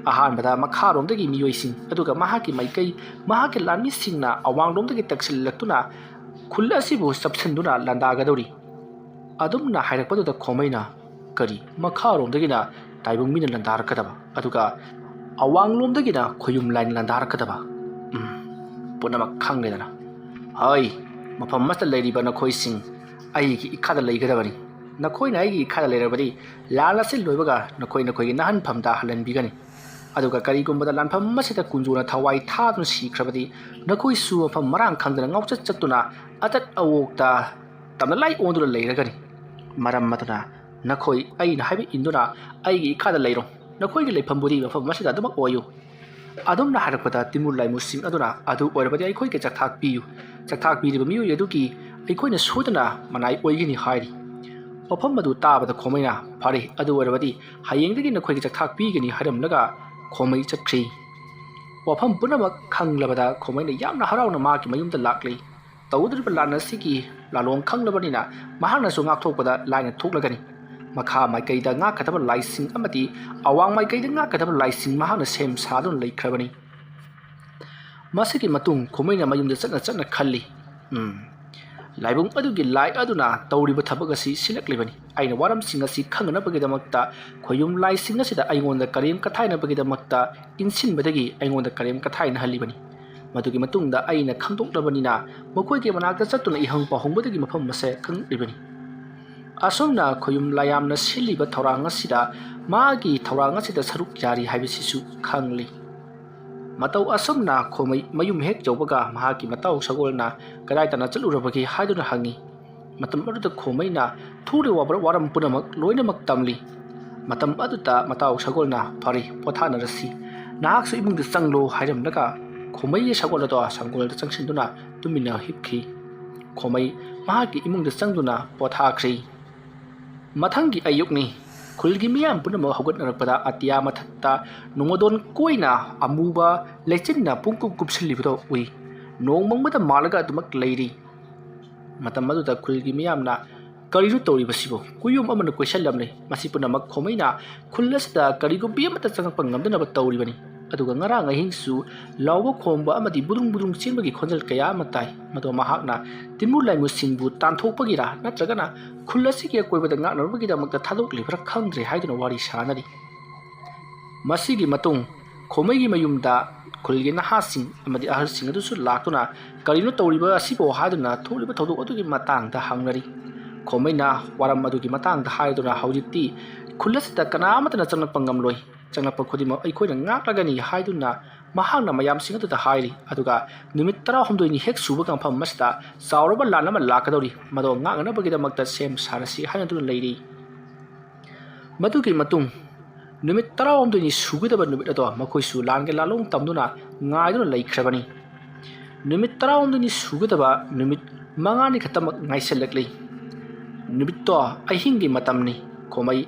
ꯑꯍꯥꯟꯕꯗ ꯃꯈꯥꯔꯣꯝꯗꯒꯤ ꯃꯤꯑꯣꯏꯁꯤꯡ, ꯑꯗꯨꯒ ꯃꯍꯥꯛꯀꯤ ꯃꯥꯏꯀꯩ, ꯃꯍꯥꯛꯀꯤ ꯂꯥꯟꯃꯤꯁꯤꯡꯅ ꯑꯋꯥꯡꯂꯣꯝꯗꯒꯤ ꯇꯛꯁꯤꯜꯂꯛꯇꯨꯅ ꯈꯨꯜ ꯑꯁꯤꯕꯨ ꯆꯞꯁꯤꯟꯗꯨꯅ ꯂꯥꯟꯗꯥꯒꯗꯧꯔꯤ꯫ ꯑꯗꯨꯝꯅ ꯍꯥꯏꯔꯛꯄꯗꯨꯗ ꯈꯣꯃꯩꯅ, "ꯀꯔꯤ? ꯃꯈꯥꯔꯣꯝꯗꯒꯤꯅ ꯇꯥꯏꯕꯪ ꯃꯤꯅ ꯂꯥꯟꯗꯥꯔꯛꯀꯗꯕ, ꯑꯗꯨꯒ ꯑꯋꯥꯡꯂꯣꯝꯗꯒꯤꯅ ꯈꯣꯌꯨꯝ ꯂꯥꯏꯅ ꯂꯥꯟꯗꯥꯔꯛꯀꯗꯕ? ꯎꯝ, ꯄꯨꯝꯅꯃꯛ ꯈꯪꯂꯦꯗꯅ꯫ ꯍꯣꯏ, ꯃꯐꯝ ꯑꯃꯠꯇ ꯂꯩꯔꯤꯕ ꯅꯈꯣꯏꯁꯤꯡ ꯑꯩꯒꯤ ꯏꯈꯥꯗ ꯂꯩꯒꯗꯕꯅꯤ꯫ ꯅꯈꯣꯏꯅ ꯑꯩꯒꯤ ꯏꯈꯥꯗ ꯂꯩꯔꯕꯗꯤ ꯂꯥꯟ ꯑꯁꯤ ꯂꯣꯏꯕꯒ ꯅꯈꯣꯏ ꯅꯈꯣꯏꯒꯤ ꯅꯍꯟꯐꯝꯗ ꯍꯜꯍꯟꯕꯤꯒꯅꯤ꯫ ꯑꯗꯨꯒ ꯀꯔꯤꯒꯨꯝꯕꯗ ꯂꯥꯟꯐꯝ ꯑꯁꯤꯗ ꯀꯨꯟꯖꯣꯅ ꯊꯋꯥꯏ ꯊꯥꯗꯨꯅ ꯁꯤꯈ꯭ꯔꯕꯗꯤ ꯅꯈꯣꯏꯁꯨ ꯃꯐꯝ ꯃꯔꯥꯡ ꯈꯪꯗꯅ ꯉꯥꯎꯆꯠ ꯆꯠꯇꯨꯅ ꯑꯇꯠ ꯑꯋꯣꯛꯇ ꯇꯝꯅ ꯂꯥꯏ ꯑꯣꯟꯗꯨꯅ ꯂꯩꯔꯒꯅꯤ꯫ ꯃꯔꯝ ꯑꯗꯨꯅ ꯅꯈꯣꯏ ꯑꯩꯅ ꯍꯥꯏꯕ ꯏꯟꯗꯨꯅ ꯑꯩꯒꯤ ꯏꯈꯥꯗ ꯂꯩꯔꯣ꯫ ꯅꯈꯣꯏꯒꯤ ꯂꯩꯐꯝꯕꯨꯗꯤ ꯃꯐꯝ ꯑꯁꯤꯗ ꯑꯗꯨꯃꯛ ꯑꯣꯏꯌꯨ꯫" ꯑꯗꯨꯝꯅ ꯍꯥꯏꯔꯛꯄꯗ ꯇꯤꯃꯨꯔ ꯂꯥꯏꯃꯨꯁꯤꯡ ꯑꯗꯨꯅ, "ꯑꯗꯨ ꯑꯣꯏꯔꯕꯗꯤ ꯑꯩꯈꯣꯏꯒꯤ ꯆꯥꯛꯊꯥꯛ ꯄꯤꯌꯨ꯫ ꯆꯥꯛꯊꯥꯛ ꯄꯤꯔꯤꯕ ꯃꯤꯑꯣꯏ ꯑꯗꯨꯒꯤ ꯑꯩꯈꯣꯏꯅ ꯁꯣꯏꯗꯅ ꯃꯅꯥꯏ ꯑꯣꯏꯒꯅꯤ" ꯍꯥꯏꯔꯤ꯫ ꯋꯥꯐꯝ ꯑꯗꯨ ꯇꯥꯕꯗ ꯈꯣꯃꯩꯅ, "ꯐꯔꯦ, ꯑꯗꯨ ꯑꯣꯏꯔꯕꯗꯤ ꯍꯌꯦꯡꯗꯒꯤ ꯅꯈꯣꯏꯒꯤ ꯆꯥꯛꯊꯥꯛ ꯄꯤꯒꯅꯤ" ꯍꯥꯏꯔꯝꯂꯒ ꯈꯣꯃꯩ ꯆꯠꯈ꯭ꯔꯤ꯫ ꯋꯥꯐꯝ ꯄꯨꯝꯅꯃꯛ ꯈꯪꯂꯕꯗ ꯈꯣꯃꯩꯅ ꯌꯥꯝꯅ ꯍꯔꯥꯎꯅ ꯃꯍꯥꯛꯀꯤ ꯃꯌꯨꯝꯗ ꯂꯥꯛꯂꯤ꯫ ꯇꯧꯗꯧꯔꯤꯕ ꯂꯥꯟ ꯑꯁꯤꯒꯤ ꯂꯥꯂꯣꯡ ꯈꯪꯂꯕꯅꯤꯅ ꯃꯍꯥꯛꯅꯁꯨ ꯉꯥꯛꯊꯣꯛꯄꯗ ꯂꯥꯏꯅ ꯊꯣꯛꯂꯒꯅꯤ꯫ ꯃꯈꯥ ꯃꯥꯏꯀꯩꯗ ꯉꯥꯛꯀꯗꯕ ꯂꯥꯏꯁꯤꯡ ꯑꯃꯗꯤ ꯑꯋꯥꯡ ꯃꯥꯏꯀꯩꯗ ꯉꯥꯛꯀꯗꯕ ꯂꯥꯏꯁꯤꯡ ꯃꯍꯥꯛꯅ ꯁꯦꯝ ꯁꯥꯗꯨꯅ ꯂꯩꯈ꯭ꯔꯕꯅꯤ꯫ ꯃꯁꯤꯒꯤ ꯃꯇꯨꯡ ꯈꯣꯃꯩꯅ ꯃꯌꯨꯝꯗ ꯆꯠꯅ ꯆꯠꯅ ꯈꯜꯂꯤ, "ꯎꯝ, ꯂꯥꯏꯕꯨꯡ ꯑꯗꯨꯒꯤ ꯂꯥꯏ ꯑꯗꯨꯅ ꯇꯧꯔꯤꯕ ꯊꯕꯛ ꯑꯁꯤ ꯁꯤꯜꯂꯛꯂꯤꯕꯅꯤ꯫ ꯑꯩꯅ ꯋꯥꯔꯝꯁꯤꯡ ꯑꯁꯤ ꯈꯪꯅꯅꯕꯒꯤꯗꯃꯛꯇ ꯈꯣꯌꯨꯝ ꯂꯥꯏꯁꯤꯡ ꯑꯁꯤꯗ ꯑꯩꯉꯣꯟꯗ ꯀꯔꯦꯝ ꯀꯊꯥꯏꯅꯕꯒꯤꯗꯃꯛꯇ ꯏꯟꯁꯤꯟꯕꯗꯒꯤ ꯑꯩꯉꯣꯟꯗ ꯀꯔꯦꯝ ꯀꯊꯥꯏꯅꯍꯜꯂꯤꯕꯅꯤ꯫ ꯃꯗꯨꯒꯤ ꯃꯇꯨꯡꯗ ꯑꯩꯅ ꯈꯪꯗꯣꯛꯂꯕꯅꯤꯅ ꯃꯈꯣꯏꯒꯤ ꯃꯅꯥꯛꯇ ꯆꯠꯇꯨꯅ ꯏꯍꯪ ꯄꯥꯎꯍꯪꯕꯗꯒꯤ ꯃꯐꯝ ꯑꯁꯦ ꯈꯪꯂꯛꯂꯤꯕꯅꯤ꯫" ꯑꯁꯨꯝꯅ ꯈꯣꯌꯨꯝ ꯂꯥꯏꯌꯥꯝꯅ ꯁꯤꯜꯂꯤꯕ ꯊꯧꯔꯥꯡ ꯑꯁꯤꯗ ꯃꯥꯒꯤ ꯊꯧꯔꯥꯡ ꯑꯁꯤꯗ ꯁꯔꯨꯛ ꯌꯥꯔꯤ ꯍꯥꯏꯕꯁꯤꯁꯨ ꯈꯪꯂꯤ꯫ ꯃꯇꯧ ꯑꯁꯨꯝꯅ ꯈꯣꯃꯩ ꯃꯌꯨꯝ ꯍꯦꯛ ꯌꯧꯕꯒ ꯃꯍꯥꯛꯀꯤ ꯃꯇꯥꯎ ꯁꯒꯣꯜꯅ ꯀꯗꯥꯏ ꯇꯥꯟꯅ ꯆꯠꯂꯨꯔꯕꯒꯦ ꯍꯥꯏꯗꯨꯅ ꯍꯪꯉꯤ꯫ ꯃꯇꯝ ꯑꯗꯨꯗ ꯈꯣꯃꯩꯅ ꯊꯣꯛꯂꯤꯕ ꯋꯥꯕ-, ꯋꯥꯔꯝ ꯄꯨꯝꯅꯃꯛ ꯂꯣꯏꯅꯃꯛ ꯇꯝꯂꯤ꯫ ꯃꯇꯝ ꯑꯗꯨꯗ ꯃꯇꯥꯎ ꯁꯒꯣꯜꯅ, "ꯐꯔꯦ, ꯄꯣꯊꯥꯅꯔꯁꯤ꯫ ꯅꯍꯥꯛꯁꯨ ꯏꯃꯨꯡꯗ ꯆꯪꯂꯣ" ꯍꯥꯏꯔꯝꯂꯒ ꯈꯣꯃꯩꯒꯤ ꯁꯒꯣꯜ ꯑꯗꯣ ꯁꯪꯒꯣꯜꯗ ꯆꯪꯁꯤꯟꯗꯨꯅ ꯇꯨꯃꯤꯟꯅ ꯍꯤꯞꯈꯤ꯫ ꯈꯣꯃꯩ ꯃꯍꯥꯛꯀꯤ ꯏꯃꯨꯡꯗ ꯆꯪꯗꯨꯅ ꯄꯣꯊꯥꯈ꯭ꯔꯤ꯫ ꯃꯊꯪꯒꯤ ꯑꯌꯨꯛꯅꯤ꯫ ꯈꯨꯜꯒꯤ ꯃꯤꯌꯥꯝ ꯄꯨꯝꯅꯃꯛ ꯍꯧꯒꯠꯅꯔꯛꯄꯗ ꯑꯇꯤꯌꯥ ꯃꯊꯛꯇ ꯅꯣꯡꯃꯗꯣꯟ ꯀꯣꯏꯅ ꯑꯃꯨꯕ ꯂꯩꯆꯤꯟꯅ ꯄꯨꯡꯀꯨꯞ ꯀꯨꯞꯁꯤꯜꯂꯤꯕꯗꯨ ꯎꯏ꯫ ꯅꯣꯡ ꯃꯪꯕꯗ ꯃꯥꯜꯂꯒ ꯑꯗꯨꯃꯛ ꯂꯩꯔꯤ꯫ ꯃꯇꯝ ꯑꯗꯨꯗ ꯈꯨꯜꯒꯤ ꯃꯤꯌꯥꯝꯅ, "ꯀꯔꯤꯅꯣ ꯇꯧꯔꯤꯕꯁꯤꯕꯨ? ꯀꯨꯌꯣꯝ ꯑꯃꯅ ꯀꯣꯏꯁꯜꯂꯝꯂꯦ꯫ ꯃꯁꯤ ꯄꯨꯝꯅꯃꯛ ꯈꯣꯃꯩꯅ ꯈꯨꯜ ꯑꯁꯤꯗ ꯀꯔꯤꯒꯨꯝꯕꯤ ꯑꯃꯠꯇ ꯆꯪꯂꯛꯄ ꯉꯝꯗꯅꯕ ꯇꯧꯔꯤꯕꯅꯤ꯫ ꯑꯗꯨꯒ ꯉꯔꯥꯡ ꯑꯍꯤꯡꯁꯨ ꯂꯥꯎꯕ ꯈꯣꯡꯕ ꯑꯃꯗꯤ ꯕꯨꯗꯨꯡ ꯕꯨꯗꯨꯡ ꯆꯦꯟꯕꯒꯤ ꯈꯣꯟꯖꯦꯜ ꯀꯌꯥ ꯑꯃ ꯇꯥꯏ꯫ ꯃꯗꯣ ꯃꯍꯥꯛꯅ ꯇꯤꯟꯃꯨ ꯂꯥꯏꯃꯨꯁꯤꯡꯕꯨ ꯇꯥꯟꯊꯣꯛꯄꯒꯤꯔꯥ ꯅꯠꯇ꯭ꯔꯒꯅ ꯈꯨꯜ ꯑꯁꯤꯒꯤ ꯑꯀꯣꯏꯕꯗ ꯉꯥꯛꯅꯅꯕꯒꯤꯗꯃꯛꯇ ꯊꯥꯗꯣꯛꯂꯤꯕ꯭ꯔꯥ ꯈꯪꯗ꯭ꯔꯦ" ꯍꯥꯏꯗꯨꯅ ꯋꯥꯔꯤ ꯁꯥꯅꯔꯤ꯫ ꯃꯁꯤꯒꯤ ꯃꯇꯨꯡ ꯈꯣꯃꯩꯒꯤ ꯃꯌꯨꯝꯗ ꯈꯨꯜꯒꯤ ꯅꯍꯥꯁꯤꯡ ꯑꯃꯗꯤ ꯑꯍꯜꯁꯤꯡ ꯑꯗꯨꯁꯨ ꯂꯥꯛꯇꯨꯅ "ꯀꯔꯤꯅꯣ ꯇꯧꯔꯤꯕ ꯑꯁꯤꯕꯣ?" ꯍꯥꯏꯗꯨꯅ ꯊꯣꯛꯂꯤꯕ ꯊꯧꯗꯣꯛ ꯑꯗꯨꯒꯤ ꯃꯇꯥꯡꯗ ꯍꯪꯅꯔꯤ꯫ ꯈꯣꯃꯩꯅ ꯋꯥꯔꯝ ꯑꯗꯨꯒꯤ ꯃꯇꯥꯡꯗ ꯍꯥꯏꯗꯨꯅ, "ꯍꯧꯖꯤꯛꯇꯤ ꯈꯨꯜ ꯑꯁꯤꯗ ꯀꯅꯥ ꯑꯃꯠꯇꯅ ꯆꯪꯂꯛꯄ ꯉꯝꯂꯣꯏ꯫ ꯆꯪꯂꯛꯄ ꯈꯨꯗꯤꯡꯃꯛ ꯑꯩꯈꯣꯏꯅ ꯉꯥꯛꯂꯒꯅꯤ" ꯍꯥꯏꯗꯨꯅ ꯃꯍꯥꯛꯅ ꯃꯌꯥꯝꯁꯤꯡ ꯑꯗꯨꯗ ꯍꯥꯏꯔꯤ꯫ ꯑꯗꯨꯒ ꯅꯨꯃꯤꯠ ꯇꯔꯥꯍꯨꯝꯗꯣꯏꯅꯤ ꯍꯦꯛ ꯁꯨꯕꯒ ꯃꯐꯝ ꯑꯁꯤꯗ ꯆꯥꯎꯔꯕ ꯂꯥꯟ ꯑꯃ ꯂꯥꯛꯀꯗꯧꯔꯤ, ꯃꯗꯣ ꯉꯥꯛꯅꯅꯕꯒꯤꯗꯃꯛꯇ ꯁꯦꯝ ꯁꯥꯔꯁꯤ ꯍꯥꯏꯅꯗꯨꯅ ꯂꯩꯔꯤ꯫ ꯃꯗꯨꯒꯤ ꯃꯇꯨꯡ ꯅꯨꯃꯤꯠ ꯇꯔꯥꯍꯨꯝꯗꯣꯏꯅꯤ ꯁꯨꯒꯗꯕ ꯅꯨꯃꯤꯠ ꯑꯗꯣ ꯃꯈꯣꯏꯁꯨ ꯂꯥꯟꯒꯤ ꯂꯥꯂꯣꯡ ꯇꯝꯗꯨꯅ ꯉꯥꯏꯗꯨꯅ ꯂꯩꯈ꯭ꯔꯕꯅꯤ꯫ ꯅꯨꯃꯤꯠ ꯇꯔꯥꯍꯨꯝꯗꯣꯏꯅꯤ ꯁꯨꯒꯗꯕ ꯅꯨꯃꯤꯠ ꯃꯉꯥꯅꯤ ꯈꯛꯇꯃꯛ ꯉꯥꯏꯁꯜꯂꯛꯂꯤ꯫ ꯅꯨꯃꯤꯠꯇꯣ ꯑꯍꯤꯡꯒꯤ ꯃꯇꯝꯅꯤ꯫ ꯈꯣꯃꯩ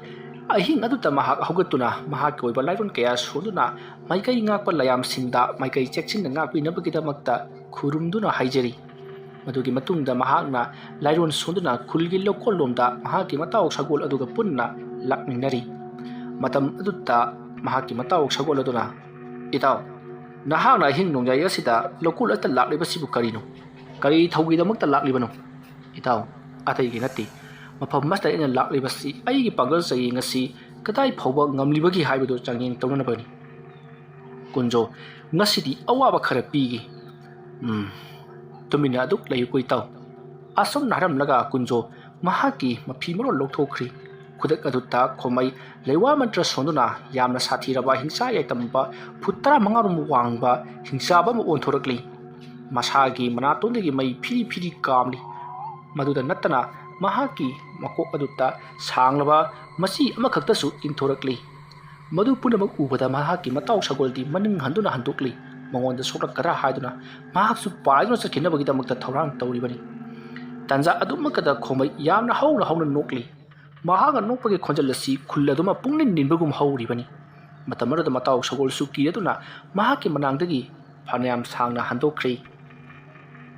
ꯑꯍꯤꯡ ꯑꯗꯨꯗ ꯃꯍꯥꯛ ꯍꯧꯒꯠꯇꯨꯅ ꯃꯍꯥꯛꯀꯤ ꯑꯣꯏꯕ ꯂꯥꯏꯔꯣꯟ ꯀꯌꯥ ꯁꯣꯟꯗꯨꯅ ꯃꯥꯏꯀꯩ ꯉꯥꯛꯄ ꯂꯥꯏꯌꯥꯝꯁꯤꯡꯗ ꯃꯥꯏꯀꯩ ꯆꯦꯛꯁꯤꯟꯅ ꯉꯥꯛꯄꯤꯅꯕꯒꯤꯗꯃꯛꯇ ꯈꯨꯔꯨꯝꯗꯨꯅ ꯍꯥꯏꯖꯔꯤ꯫ ꯃꯗꯨꯒꯤ ꯃꯇꯨꯡꯗ ꯃꯍꯥꯛꯅ ꯂꯥꯏꯔꯣꯟ ꯁꯣꯟꯗꯨꯅ ꯈꯨꯜꯒꯤ ꯂꯧꯀꯣꯜꯂꯣꯝꯗ ꯃꯍꯥꯛꯀꯤ ꯃꯇꯥꯎ ꯁꯒꯣꯜ ꯑꯗꯨꯒ ꯄꯨꯟꯅ ꯂꯥꯛꯃꯤꯟꯅꯔꯤ꯫ ꯃꯇꯝ ꯑꯗꯨꯗ ꯃꯍꯥꯛꯀꯤ ꯃꯇꯥꯎ ꯁꯒꯣꯜ ꯑꯗꯨꯅ, "ꯏꯇꯥꯎ, ꯅꯍꯥꯛꯅ ꯑꯍꯤꯡ ꯅꯣꯡꯌꯥꯏ ꯑꯁꯤꯗ ꯂꯧꯀꯣꯜ ꯑꯗꯨꯗ ꯂꯥꯛꯂꯤꯕꯁꯤꯕꯨ ꯀꯔꯤꯅꯣ? ꯀꯔꯤ ꯊꯧꯒꯤꯗꯃꯛꯇ ꯂꯥꯛꯂꯤꯕꯅꯣ?" "ꯏꯇꯥꯎ, ꯑꯇꯩꯒꯤ ꯅꯠꯇꯦ꯫ ꯃꯐꯝ ꯑꯁꯤꯗ ꯑꯩꯅ ꯂꯥꯛꯂꯤꯕꯁꯤ ꯑꯩꯒꯤ ꯄꯥꯡꯒꯜ ꯆꯌꯦꯡ ꯑꯁꯤ ꯀꯗꯥꯏ ꯐꯥꯎꯕ ꯉꯝꯂꯤꯕꯒꯦ ꯍꯥꯏꯕꯗꯨ ꯆꯥꯡꯌꯦꯡ ꯇꯧꯅꯅꯕꯅꯤ꯫ ꯀꯨꯟꯖꯣ, ꯉꯁꯤꯗꯤ ꯑꯋꯥꯕ ꯈꯔ ꯄꯤꯒꯦ꯫ ꯎꯝ, ꯇꯨꯃꯤꯟꯅ ꯑꯗꯨꯛ ꯂꯩꯌꯨꯀꯣ ꯏꯇꯥꯎ꯫" ꯑꯁꯨꯝꯅ ꯍꯥꯏꯔꯝꯂꯒ ꯀꯨꯟꯖꯣ ꯃꯍꯥꯛꯀꯤ ꯃꯐꯤ ꯃꯔꯣꯜ ꯂꯧꯊꯣꯛꯈ꯭ꯔꯤ꯫ ꯈꯨꯗꯛ ꯑꯗꯨꯗ ꯈꯣꯃꯩ ꯂꯩꯋꯥ ꯃꯟꯇ꯭ꯔ ꯁꯣꯟꯗꯨꯅ ꯌꯥꯝꯅ ꯁꯥꯊꯤꯔꯕ ꯍꯤꯡꯆꯥ ꯌꯥꯏꯇꯝꯕ ꯐꯨꯠ ꯇꯔꯥꯃꯉꯥ ꯔꯣꯝ ꯋꯥꯡꯕ ꯍꯤꯡꯆꯥꯕ ꯑꯃ ꯑꯣꯟꯊꯣꯔꯛꯂꯤ꯫ ꯃꯁꯥꯒꯤ ꯃꯅꯥꯇꯣꯟꯗꯒꯤ ꯃꯩ ꯐꯤꯔꯤ ꯐꯤꯔꯤ ꯀꯥꯝꯂꯤ꯫ ꯃꯗꯨꯗ ꯅꯠꯇꯅ ꯃꯍꯥꯛꯀꯤ ꯃꯀꯣꯛ ꯑꯗꯨꯗ ꯁꯥꯡꯂꯕ ꯃꯆꯤ ꯑꯃꯈꯛꯇꯁꯨ ꯏꯟꯊꯣꯔꯛꯂꯤ꯫ ꯃꯗꯨ ꯄꯨꯝꯅꯃꯛ ꯎꯕꯗ ꯃꯍꯥꯛꯀꯤ ꯃꯇꯥꯎ ꯁꯒꯣꯜꯗꯤ ꯃꯅꯤꯡ ꯍꯟꯗꯨꯅ ꯍꯟꯗꯣꯛꯂꯤ꯫ ꯃꯉꯣꯟꯗ ꯁꯣꯛꯂꯛꯀꯗ꯭ꯔꯥ ꯍꯥꯏꯗꯨꯅ ꯃꯍꯥꯛꯁꯨ ꯄꯥꯏꯗꯨꯅ ꯆꯠꯈꯤꯅꯕꯒꯤꯗꯃꯛꯇ ꯊꯧꯔꯥꯡ ꯇꯧꯔꯤꯕꯅꯤ꯫ ꯇꯥꯟꯖꯥ ꯑꯗꯨꯃꯛꯇꯗ ꯈꯣꯃꯩ ꯌꯥꯝꯅ ꯍꯧꯅ ꯍꯧꯅ ꯅꯣꯛꯂꯤ꯫ ꯃꯍꯥꯛꯅ ꯅꯣꯛꯄꯒꯤ ꯈꯣꯟꯖꯦꯜ ꯑꯁꯤ ꯈꯨꯜ ꯑꯗꯨꯃ ꯄꯨꯡꯅꯤꯟ ꯅꯤꯟꯕꯒꯨꯝ ꯍꯧꯔꯤꯕꯅꯤ꯫ ꯃꯇꯝ ꯑꯗꯨꯗ ꯃꯇꯥꯎ ꯁꯒꯣꯜꯁꯨ ꯀꯤꯔꯗꯨꯅ ꯃꯍꯥꯛꯀꯤ ꯃꯅꯥꯛꯇꯒꯤ ꯐꯅꯌꯥꯝ ꯁꯥꯡꯅ ꯍꯟꯗꯣꯛꯈ꯭ꯔꯦ꯫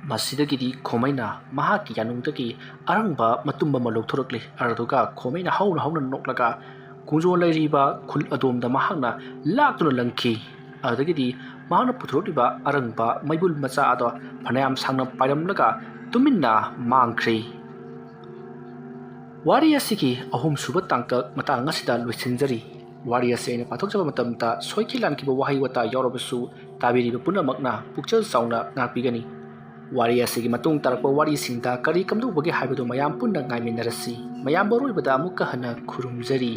ꯃꯁꯤꯗꯒꯤꯗꯤ ꯈꯣꯃꯩꯅ ꯃꯍꯥꯛꯀꯤ ꯌꯥꯅꯨꯡꯗꯒꯤ ꯑꯔꯪꯕ ꯃꯇꯨꯝ ꯑꯃ ꯂꯧꯊꯣꯔꯛꯂꯤ꯫ ꯑꯗꯨꯒ ꯈꯣꯃꯩꯅ ꯍꯧꯅ ꯍꯧꯅ ꯅꯣꯛꯂꯒ ꯈꯣꯡꯖꯣꯜ ꯂꯩꯔꯤꯕ ꯈꯨꯜ ꯑꯗꯣꯝꯗ ꯃꯍꯥꯛꯅ ꯂꯥꯛꯇꯨꯅ ꯂꯪꯈꯤ꯫ ꯑꯗꯨꯗꯒꯤꯗꯤ ꯃꯍꯥꯛꯅ ꯄꯨꯊꯣꯔꯛꯂꯤꯕ ꯑꯔꯪꯕ ꯃꯩꯕꯨꯜ ꯃꯆꯥ ꯑꯗꯣ ꯐꯅꯌꯥꯝ ꯁꯥꯡꯅ ꯄꯥꯏꯔꯝꯂꯒ ꯇꯨꯃꯤꯟꯅ ꯃꯥꯡꯈ꯭ꯔꯦ꯫ ꯋꯥꯔꯤ ꯑꯁꯤꯒꯤ ꯑꯍꯨꯝꯁꯨꯕ ꯇꯥꯡꯀꯛ ꯃꯇꯥꯡ ꯑꯁꯤꯗ ꯂꯣꯏꯁꯤꯟꯖꯔꯤ꯫ ꯋꯥꯔꯤ ꯑꯁꯤ ꯑꯩꯅ ꯄꯥꯊꯣꯛꯆꯕ ꯃꯇꯝꯗ ꯁꯣꯏꯈꯤ ꯂꯥꯟꯈꯤꯕ ꯋꯥꯍꯩ ꯋꯥꯇꯥ ꯌꯥꯎꯔꯕꯁꯨ ꯇꯥꯕꯤꯔꯤꯕ ꯄꯨꯝꯅꯃꯛꯅ ꯄꯨꯛꯆꯦꯜ ꯆꯥꯎꯅ ꯉꯥꯛꯄꯤꯒꯅꯤ꯫ ꯋꯥꯔꯤ ꯑꯁꯤꯒꯤ ꯃꯇꯨꯡ ꯇꯥꯔꯛꯄ ꯋꯥꯔꯤꯁꯤꯡꯗ ꯀꯔꯤ ꯀꯝꯗꯧꯕꯒꯦ ꯍꯥꯏꯕꯗꯨ ꯃꯌꯥꯝ ꯄꯨꯟꯅ ꯉꯥꯏꯃꯤꯟꯅꯔꯁꯤ꯫ ꯃꯌꯥꯝꯕꯨ ꯑꯔꯣꯏꯕꯗ ꯑꯃꯨꯛꯀ ꯍꯟꯅ ꯈꯨꯔꯨꯝꯖꯔꯤ꯫